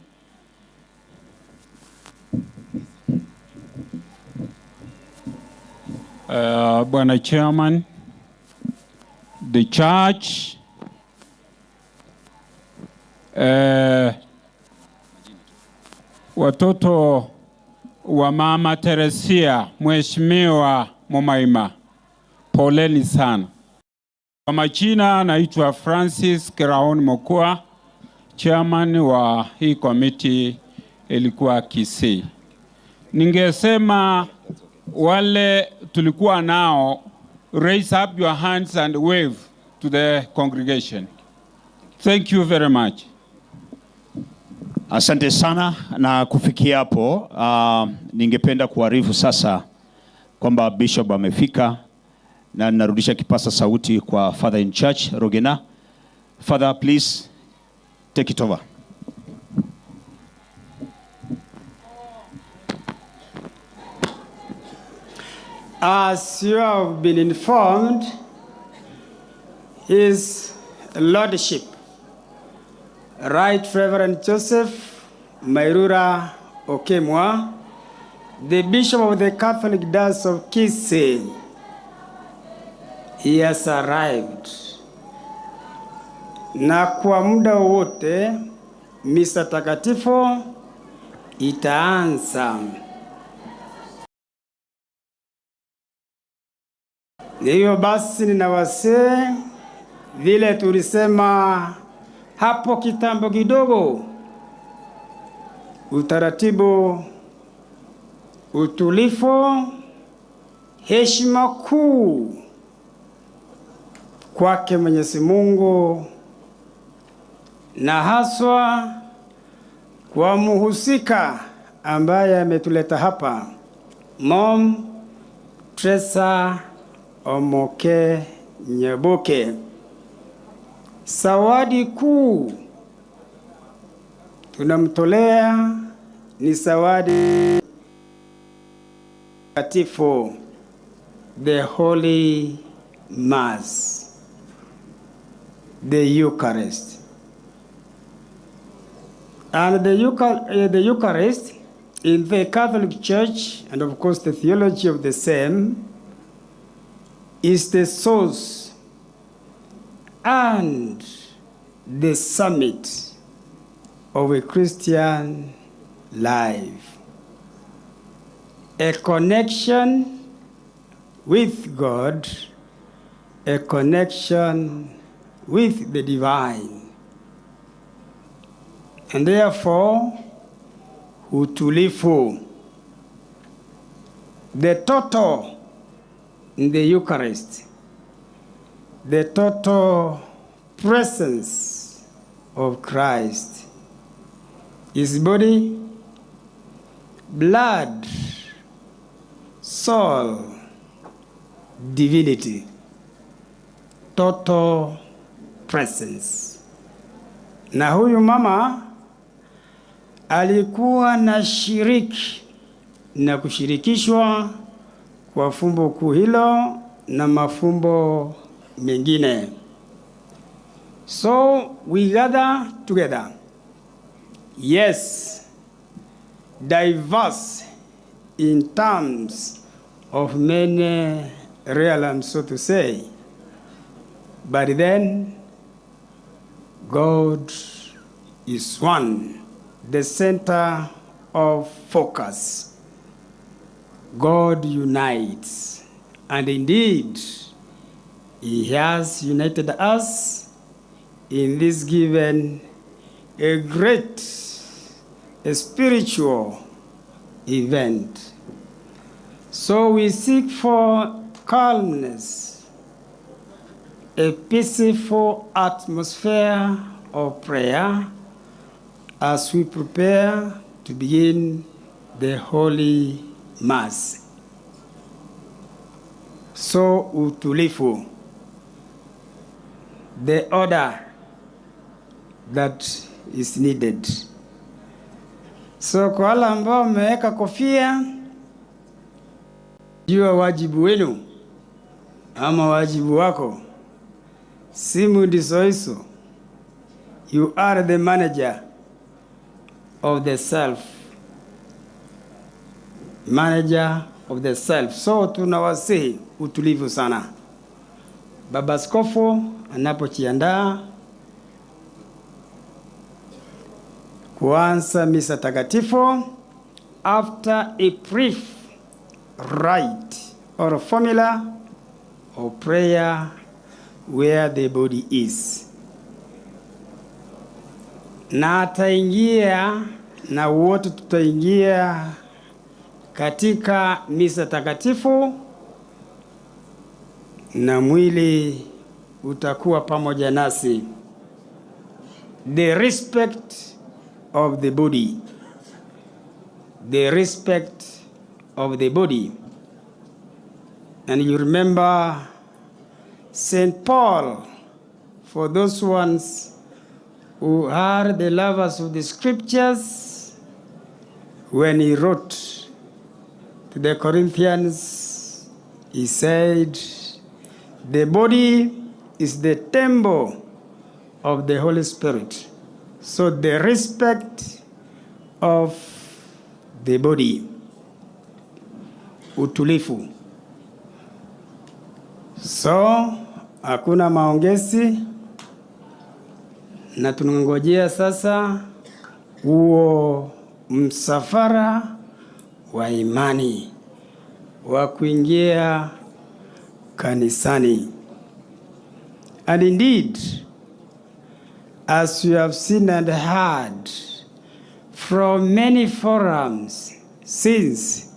Bwana Chairman, the church, watoto wa Mama Teresia, Mheshimiwa Mumaima, poleni sana. Kwa majina naitwa Francis Kiraon Mokua, chairman wa hii committee ilikuwa Kisii. Ningesema wale tulikuwa nao, raise up your hands and wave to the congregation. Thank you very much. Asante sana, na kufikia hapo ningependa kuarifu sasa kwamba Bishop amefika na ninarudisha kipasa sauti kwa Father in Church Rogena. Father, please take it over. As you have been informed, His Lordship, Right Reverend Joseph Mairura Okemwa, the Bishop of the Catholic Diocese of Kisii, he has arrived. Na kwa muda wote misa takatifu itaanza. Hivyo basi ninawasihi, vile tulisema hapo kitambo kidogo, utaratibu, utulifu, heshima kuu kwake Mwenyezi Mungu na haswa kwa muhusika ambaye ametuleta hapa, Mom Teresa Omoke Nyaboke. Zawadi kuu tunamtolea ni zawadi takatifu, the Holy Mass, the Eucharist. And the Eucharist in the Catholic Church, and of course the theology of the same, is the source and the summit of a Christian life. A connection with God, a connection with the divine. And therefore, utulifu, the total in the Eucharist, the total presence of Christ. His body, blood, soul, divinity, total presence. Na huyu mama alikuwa na shiriki na kushirikishwa kwa fumbo kuu hilo na mafumbo mengine. So we gather together. Yes, diverse in terms of many realms, so to say. But then, God is one, the center of focus. God unites. And indeed, He has united us in this given a great, a spiritual event. So we seek for calmness, a peaceful atmosphere of prayer as we prepare to begin the Holy Mass. So utulivu, the order that is needed. So kwa wale ambao wameweka kofia, jua wajibu wenu ama wajibu wako. Simu ndizo hizo. You are the manager of the self. Manager of the self. So tunawasihi utulivu sana. Baba Askofu anapojiandaa kuanza misa takatifu, after a brief rite or formula or prayer where the body is, na ataingia na wote tutaingia katika misa takatifu na mwili utakuwa pamoja nasi. The respect of the body. The respect of the body. And you remember St. Paul, for those ones who are the lovers of the scriptures, when he wrote to the Corinthians, he said, the body is the temple of the Holy Spirit. So the respect of the body. Utulivu. So hakuna maongezi na tunangojea sasa huo msafara wa imani wa kuingia kanisani. And indeed, as you have seen and heard from many forums since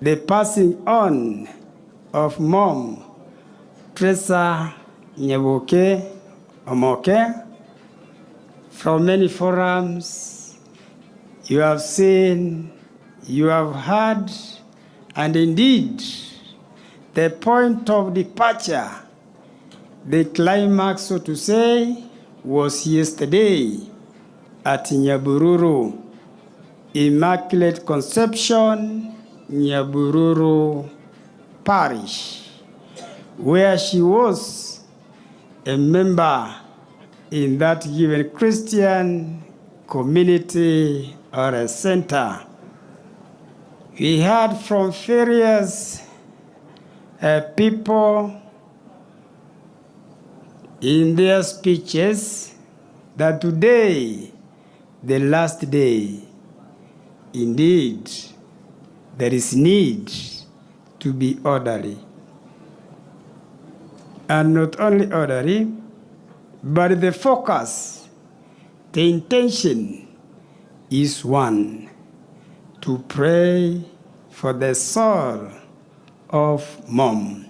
the passing on of Mom Teresa Nyaboke Omoke, from many forums you have seen, you have heard, and indeed, the point of departure, the climax, so to say, was yesterday at Nyabururu, Immaculate Conception, Nyabururu Parish, where she was a member in that given Christian community or a center. We heard from various people in their speeches that today, the last day, indeed, there is need to be orderly. And not only orderly, but the focus, the intention is one, to pray for the soul of Mom.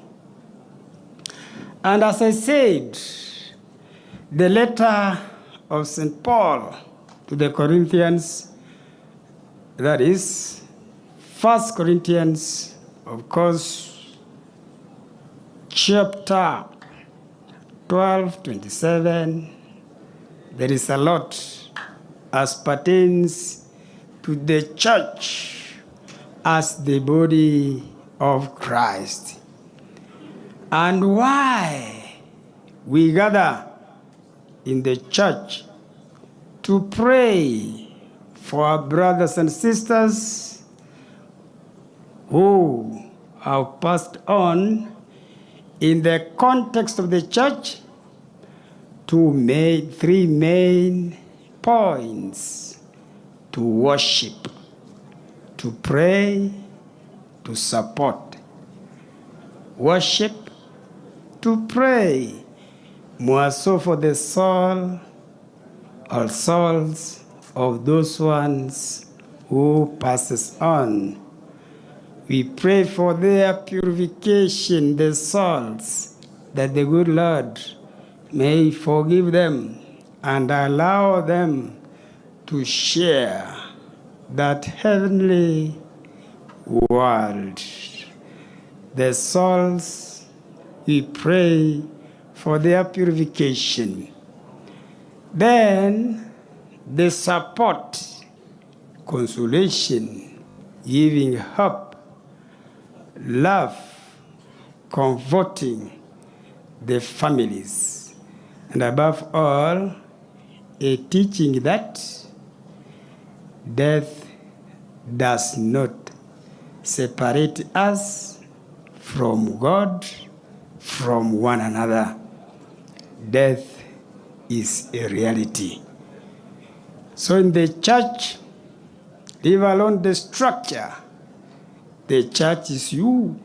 And as I said, the letter of St. Paul to the Corinthians, that is, 1 Corinthians, of course, chapter 12, 27, there is a lot as pertains to the church as the body of Christ. And why we gather in the church to pray for our brothers and sisters who have passed on in the context of the church, three main points: to worship, to pray, to support. Worship, to pray, more so for the soul or souls of those ones who passes on. We pray for their purification, the souls, that the good Lord may forgive them and allow them to share that heavenly world. The souls, we pray for their purification. Then the support, consolation, giving hope, love, comforting the families, and above all, a teaching that death does not separate us from God, from one another. Death is a reality. So in the church, leave alone the structure. The church is you,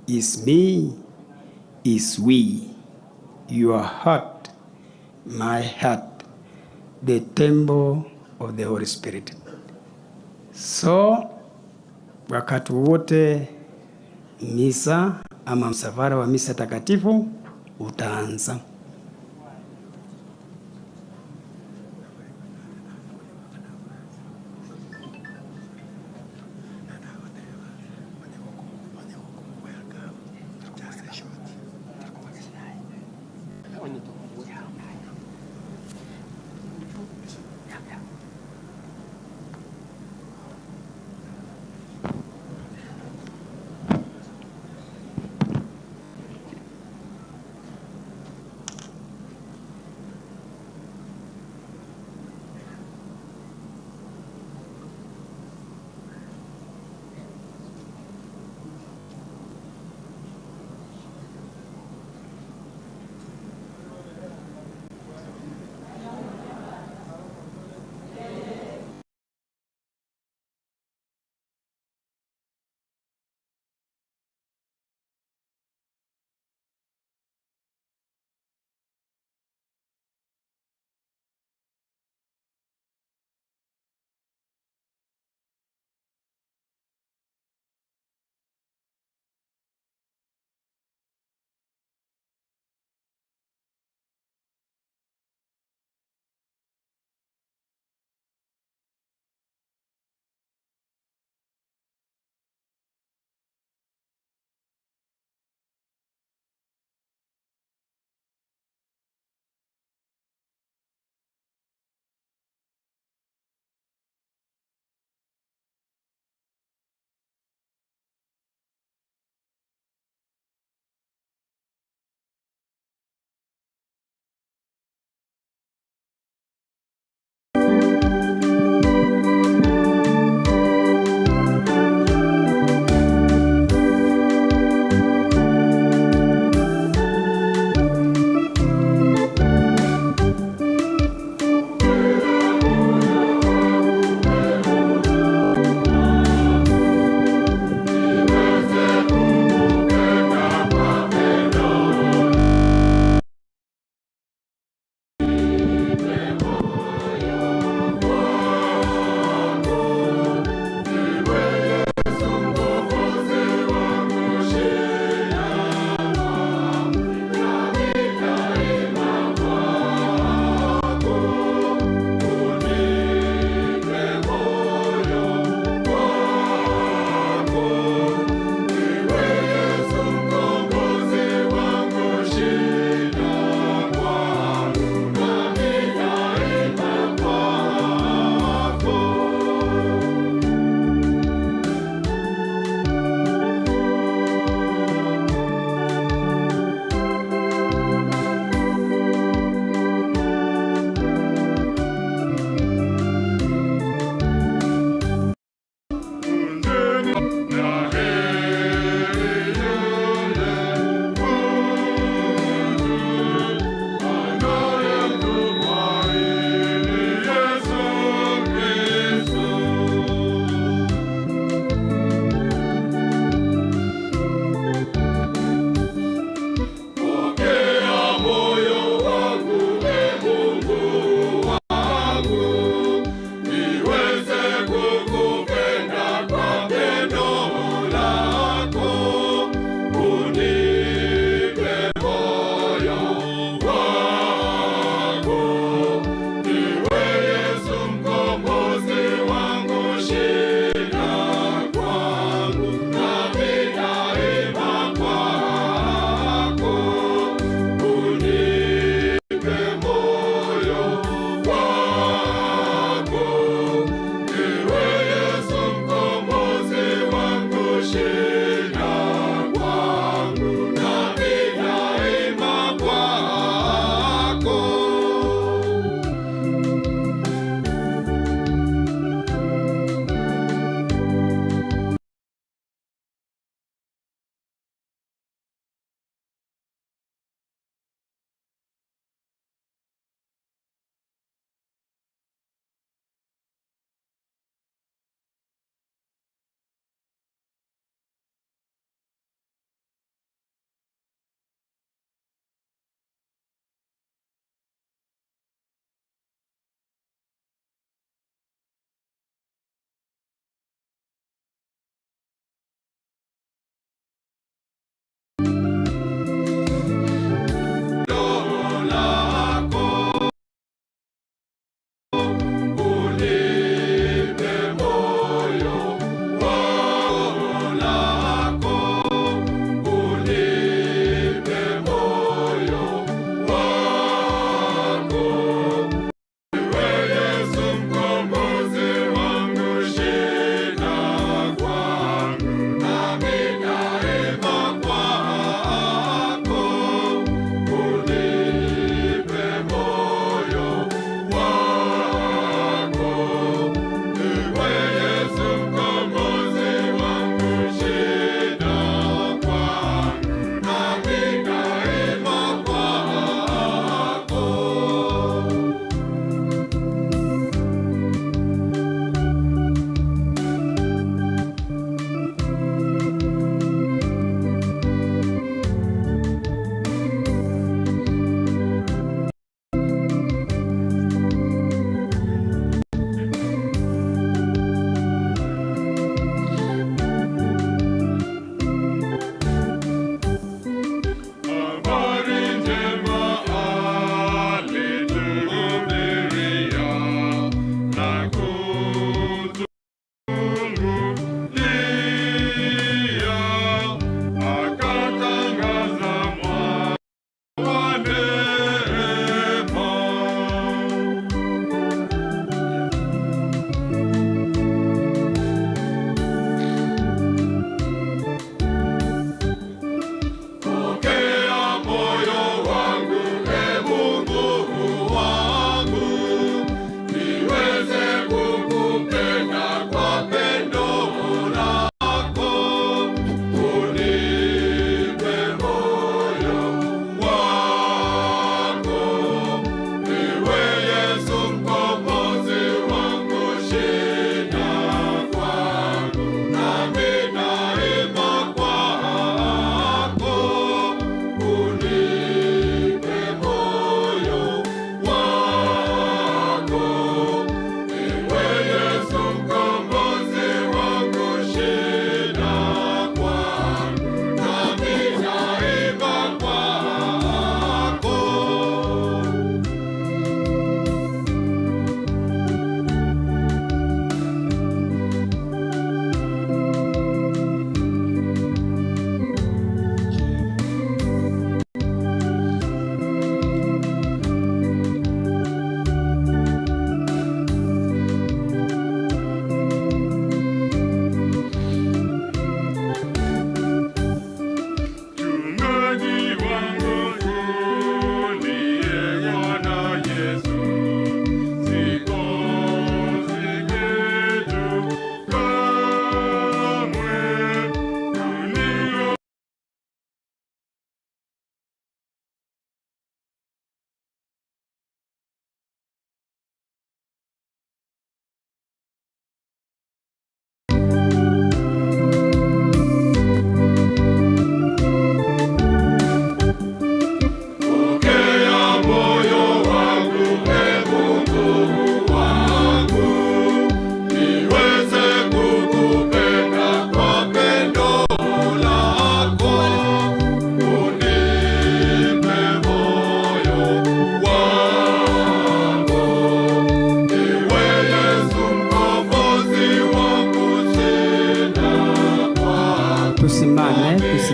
is me, is we. Your heart, my heart, the temple of the Holy Spirit. So wakati wote misa ama msafara wa misa takatifu utaanza.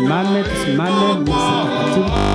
Tusimame, tusimame, misa takatifu.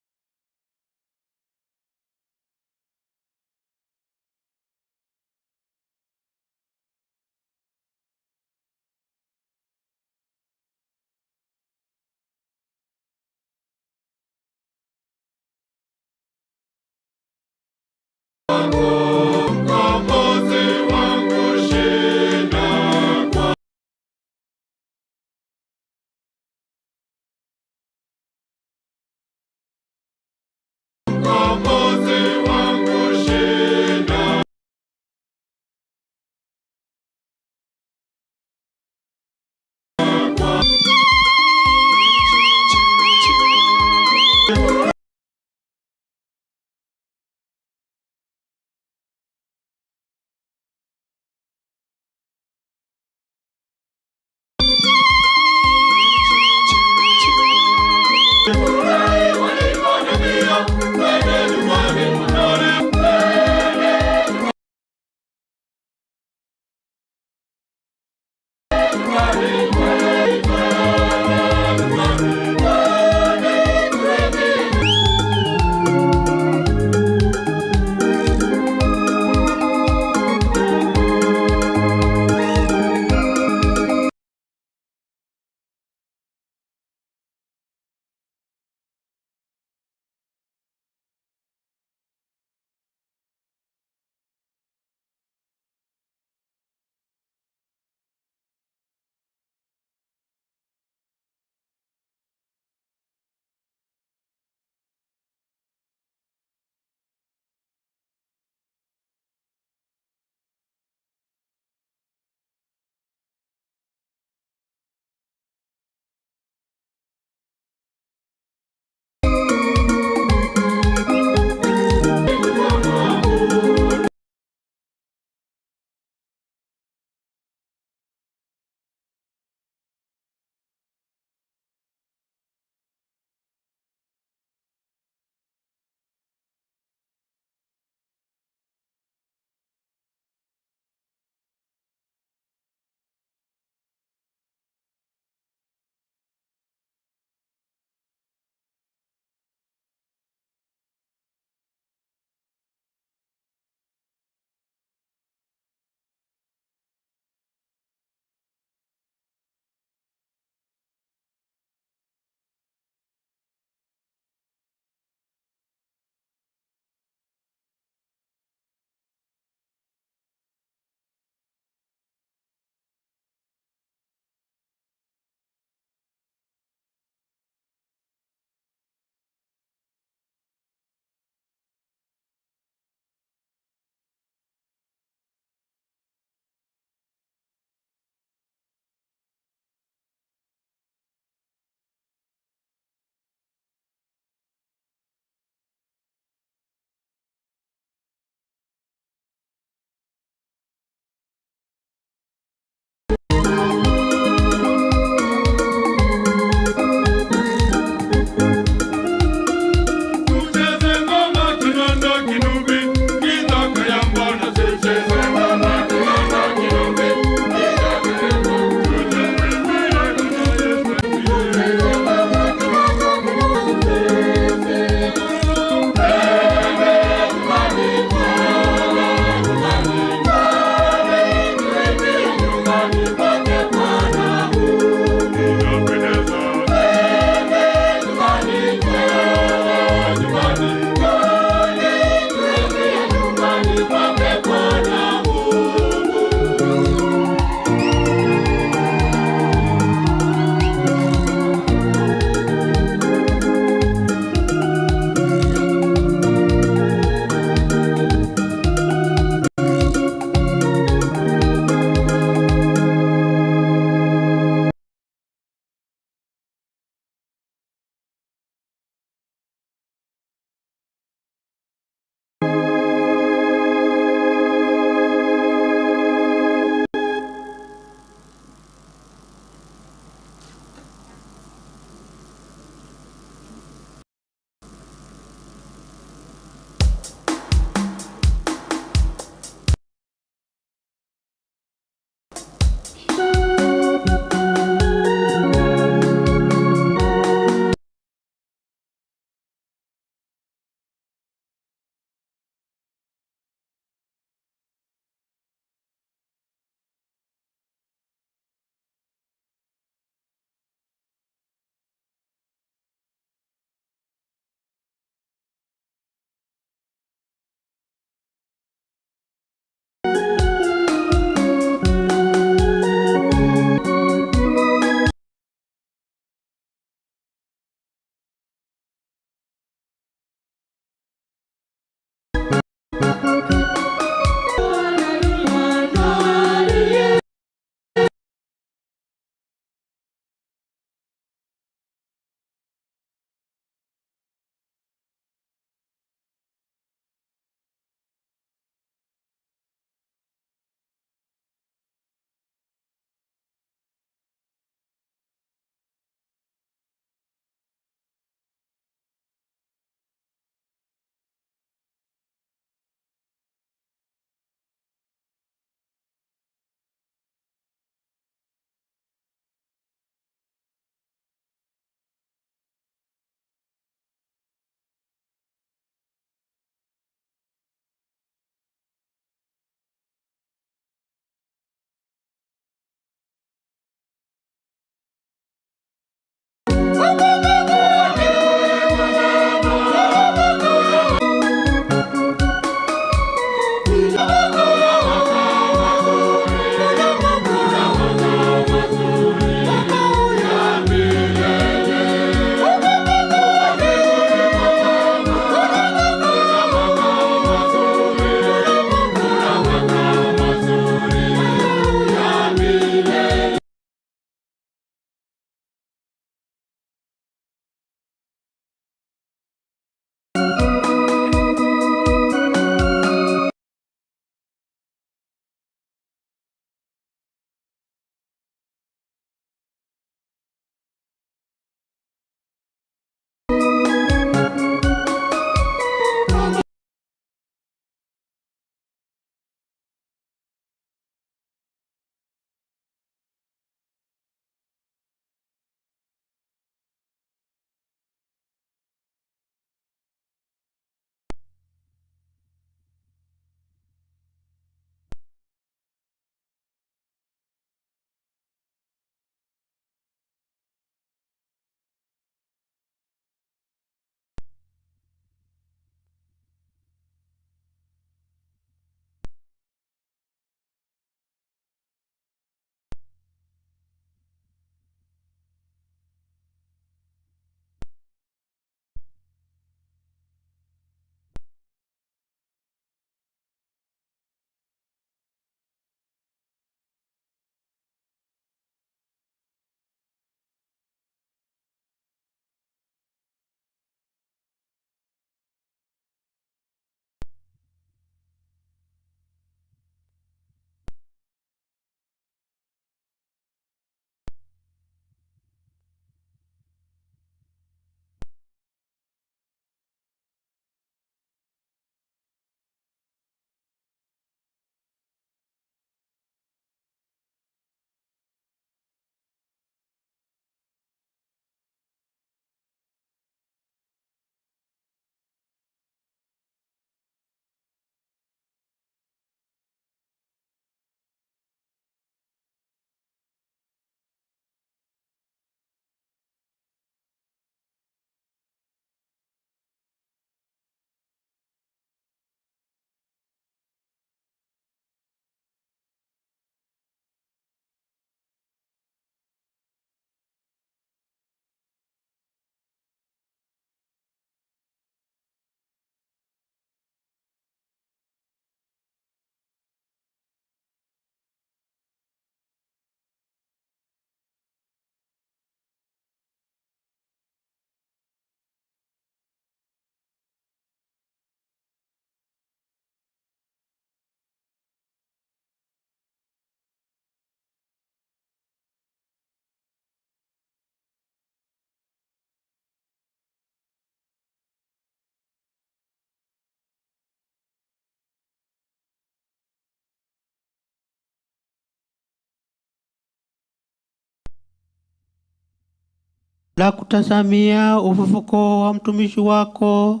la kutazamia ufufuko wa mtumishi wako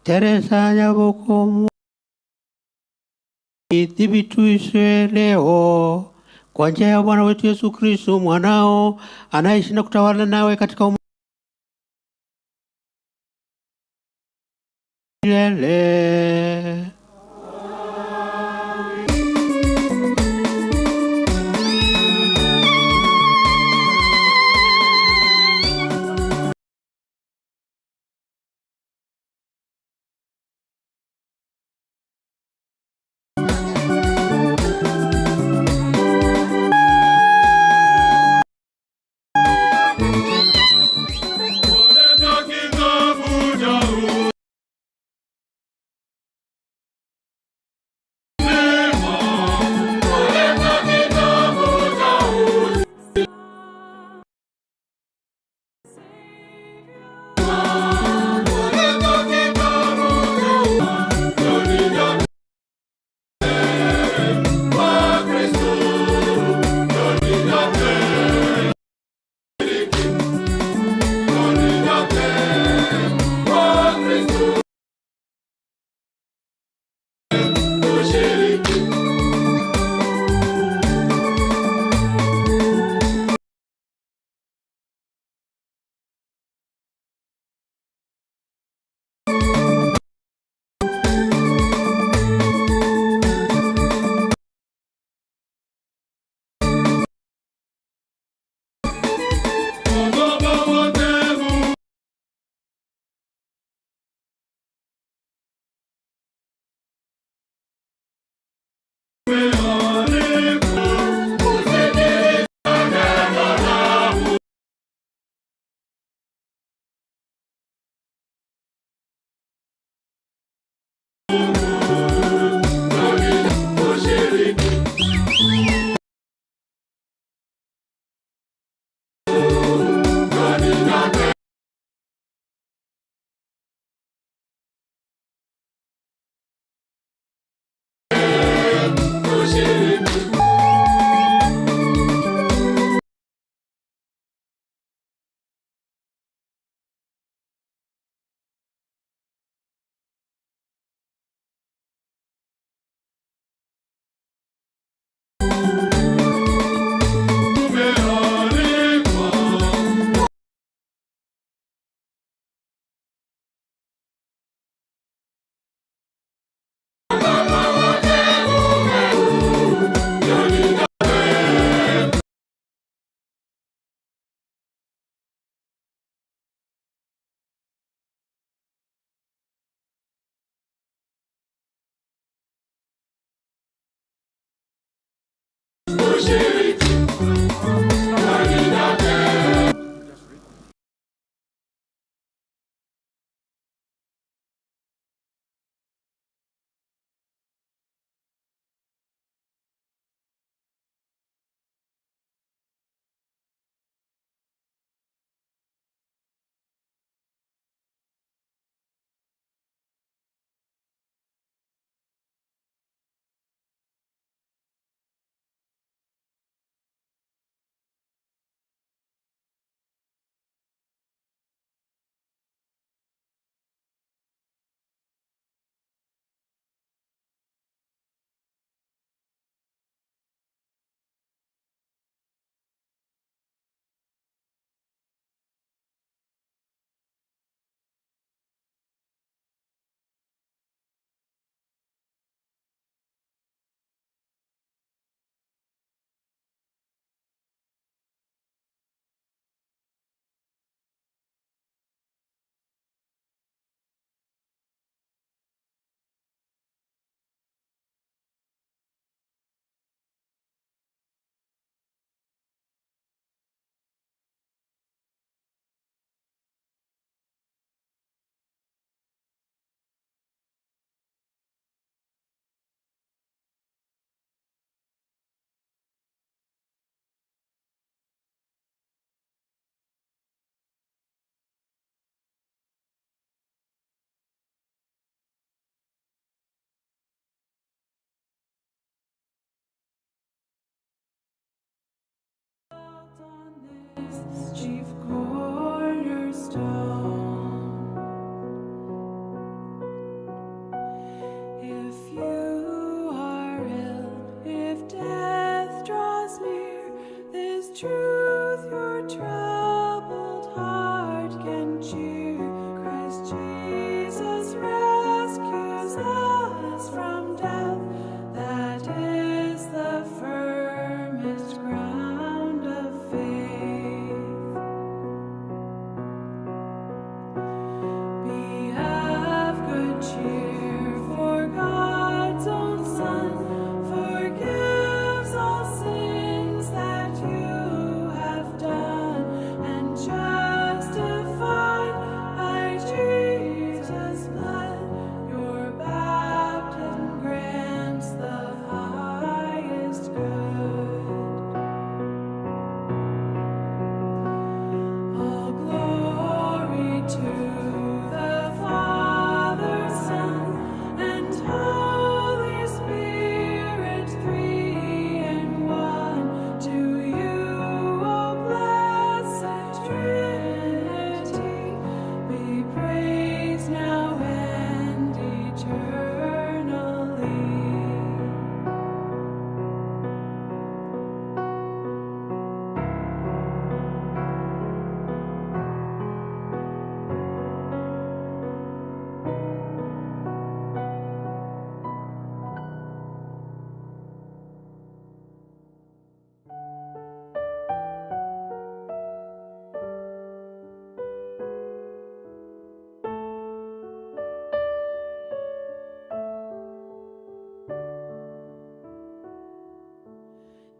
Teresa Nyabuku ithibitishwe leo kwa njia ya Bwana wetu Yesu Kristo mwanao anaishi na kutawala nawe katika milele.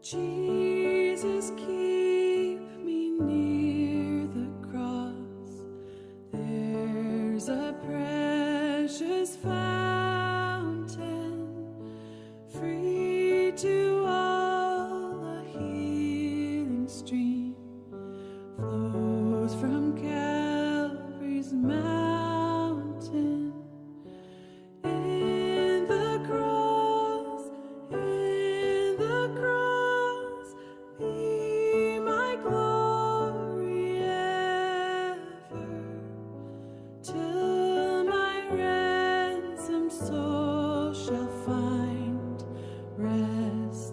Jesus, keep me near the cross. There's a precious fountain, free to all, a healing stream flows from Calvary's mountain. In the cross, be my glory ever, till my ransomed soul shall find rest.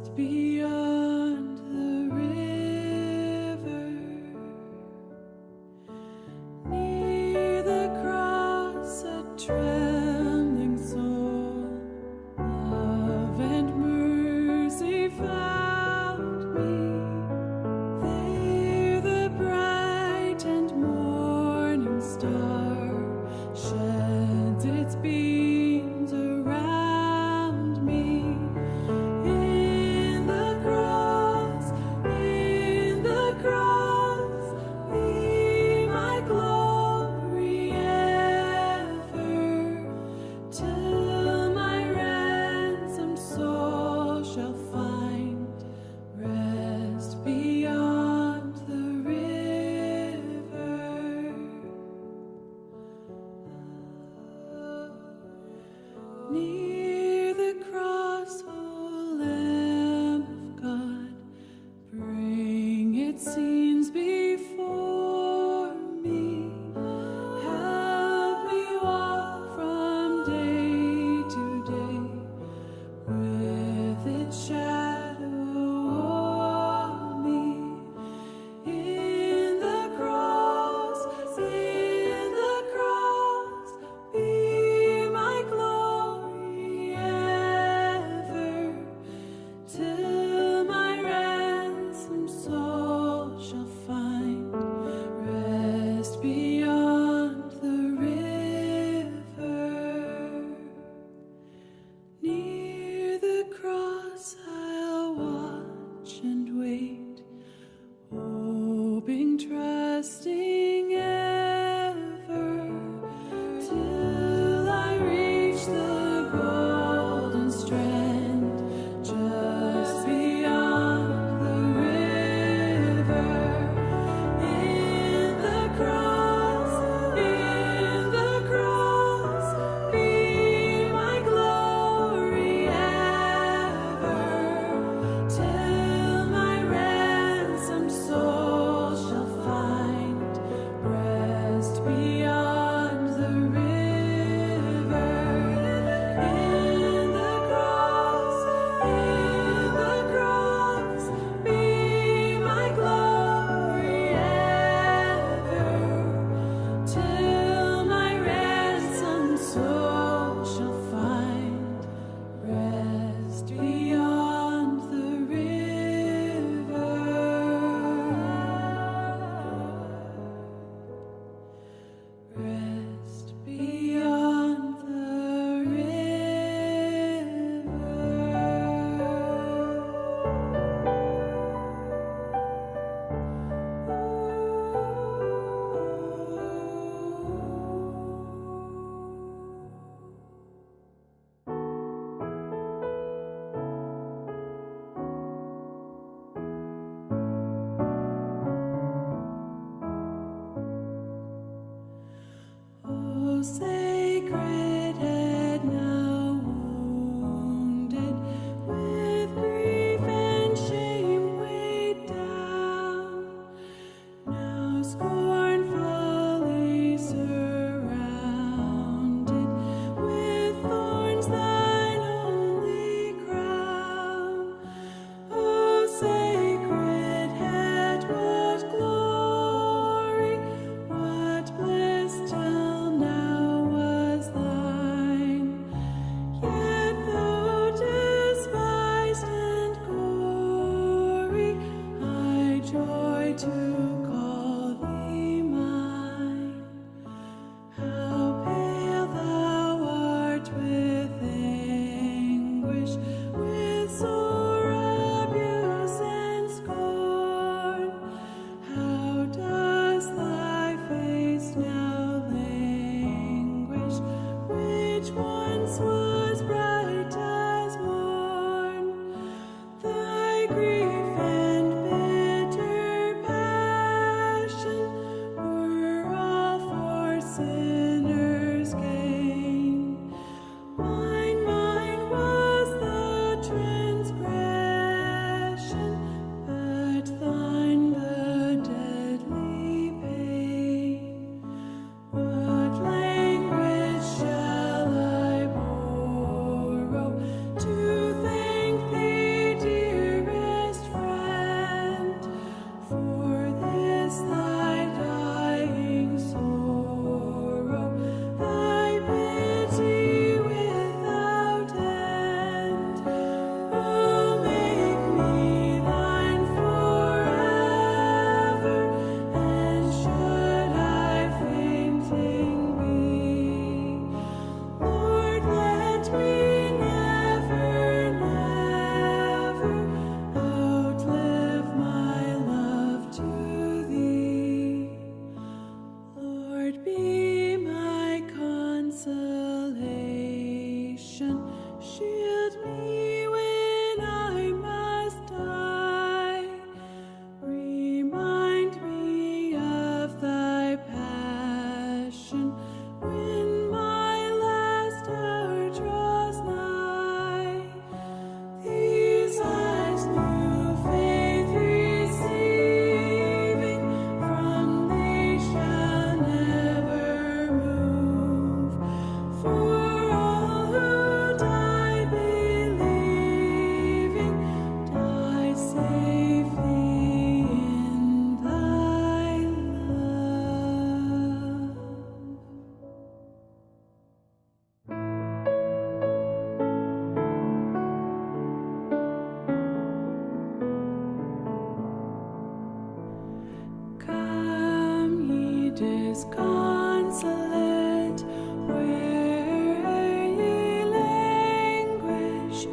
Disconsolate, where ye languish,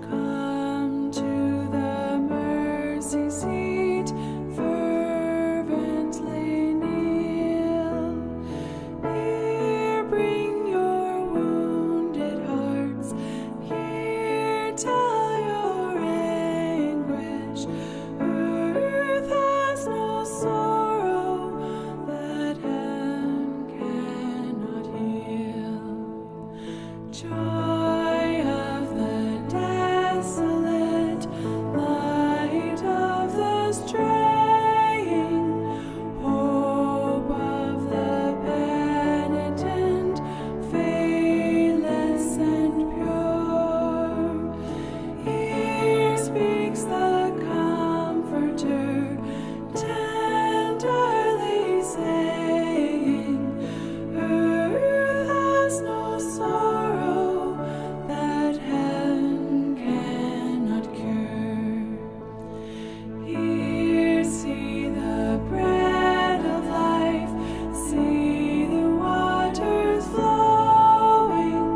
come to the mercy seat, fervently kneel. Here bring your wounded hearts, here tell your anguish. Earth has no sorrow that heaven cannot heal. Joy of the desolate, light of the straying, hope of the penitent, faithless and pure. Here speaks the Comforter, tenderly saying, Earth has no sorrow that heaven cannot cure. Here see the bread of life, see the waters flowing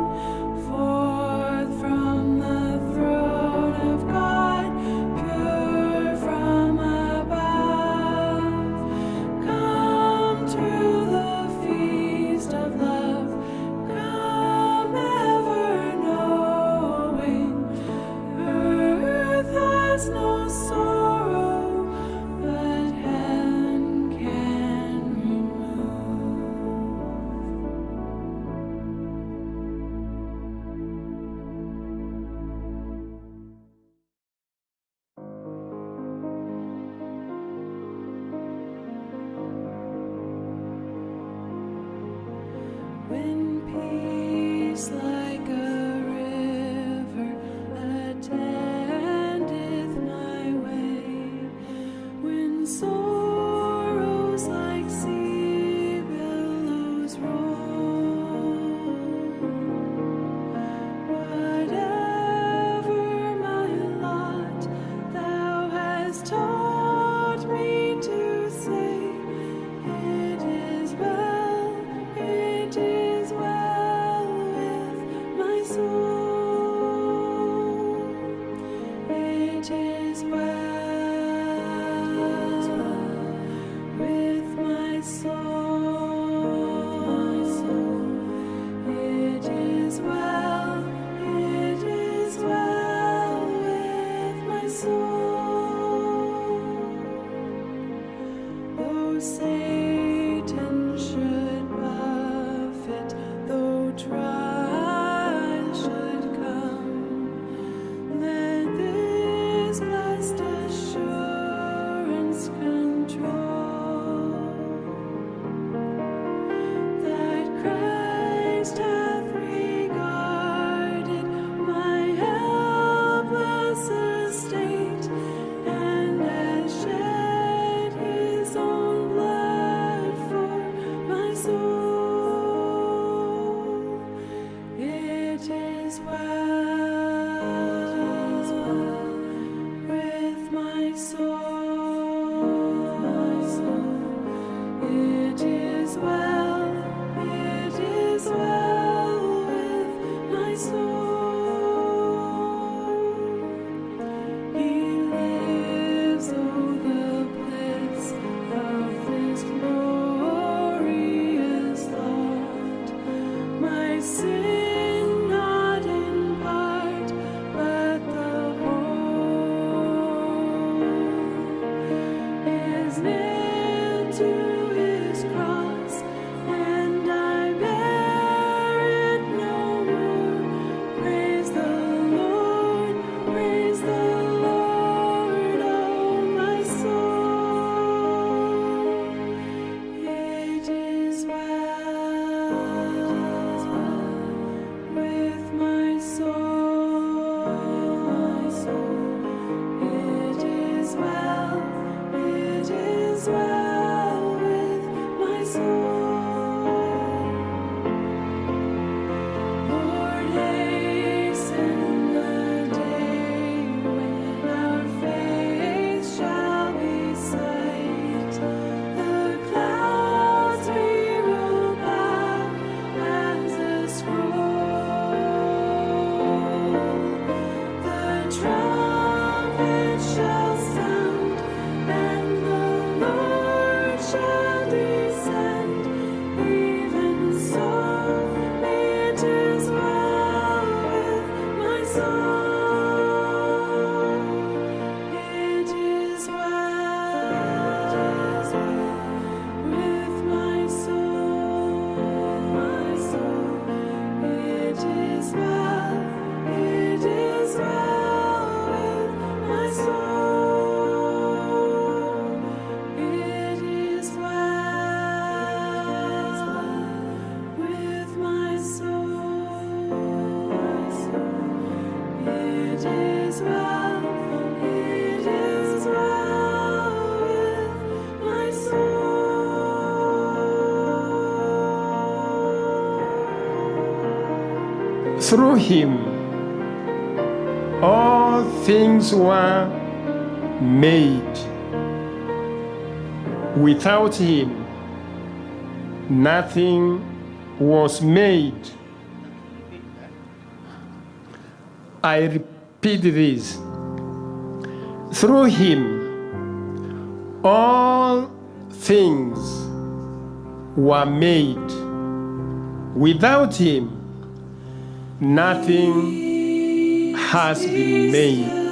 forth from the throne of God, pure from above. Come to the feast of love, come ever knowing earth has no sorrow, but heaven can remove. When peace like a river attendeth my way, when sorrows like sea billows roll, whatever my lot, thou hast taught me to say, it is well, it is well with my soul. It is well with my soul. It is well, it is well with my soul. Though Satan should buffet, though trial should come, let this blessed It is well, it is well with my soul. Through him, all things were made. Without him, nothing was made. I repeat this. Through him, all things were made. Without him, nothing has been made.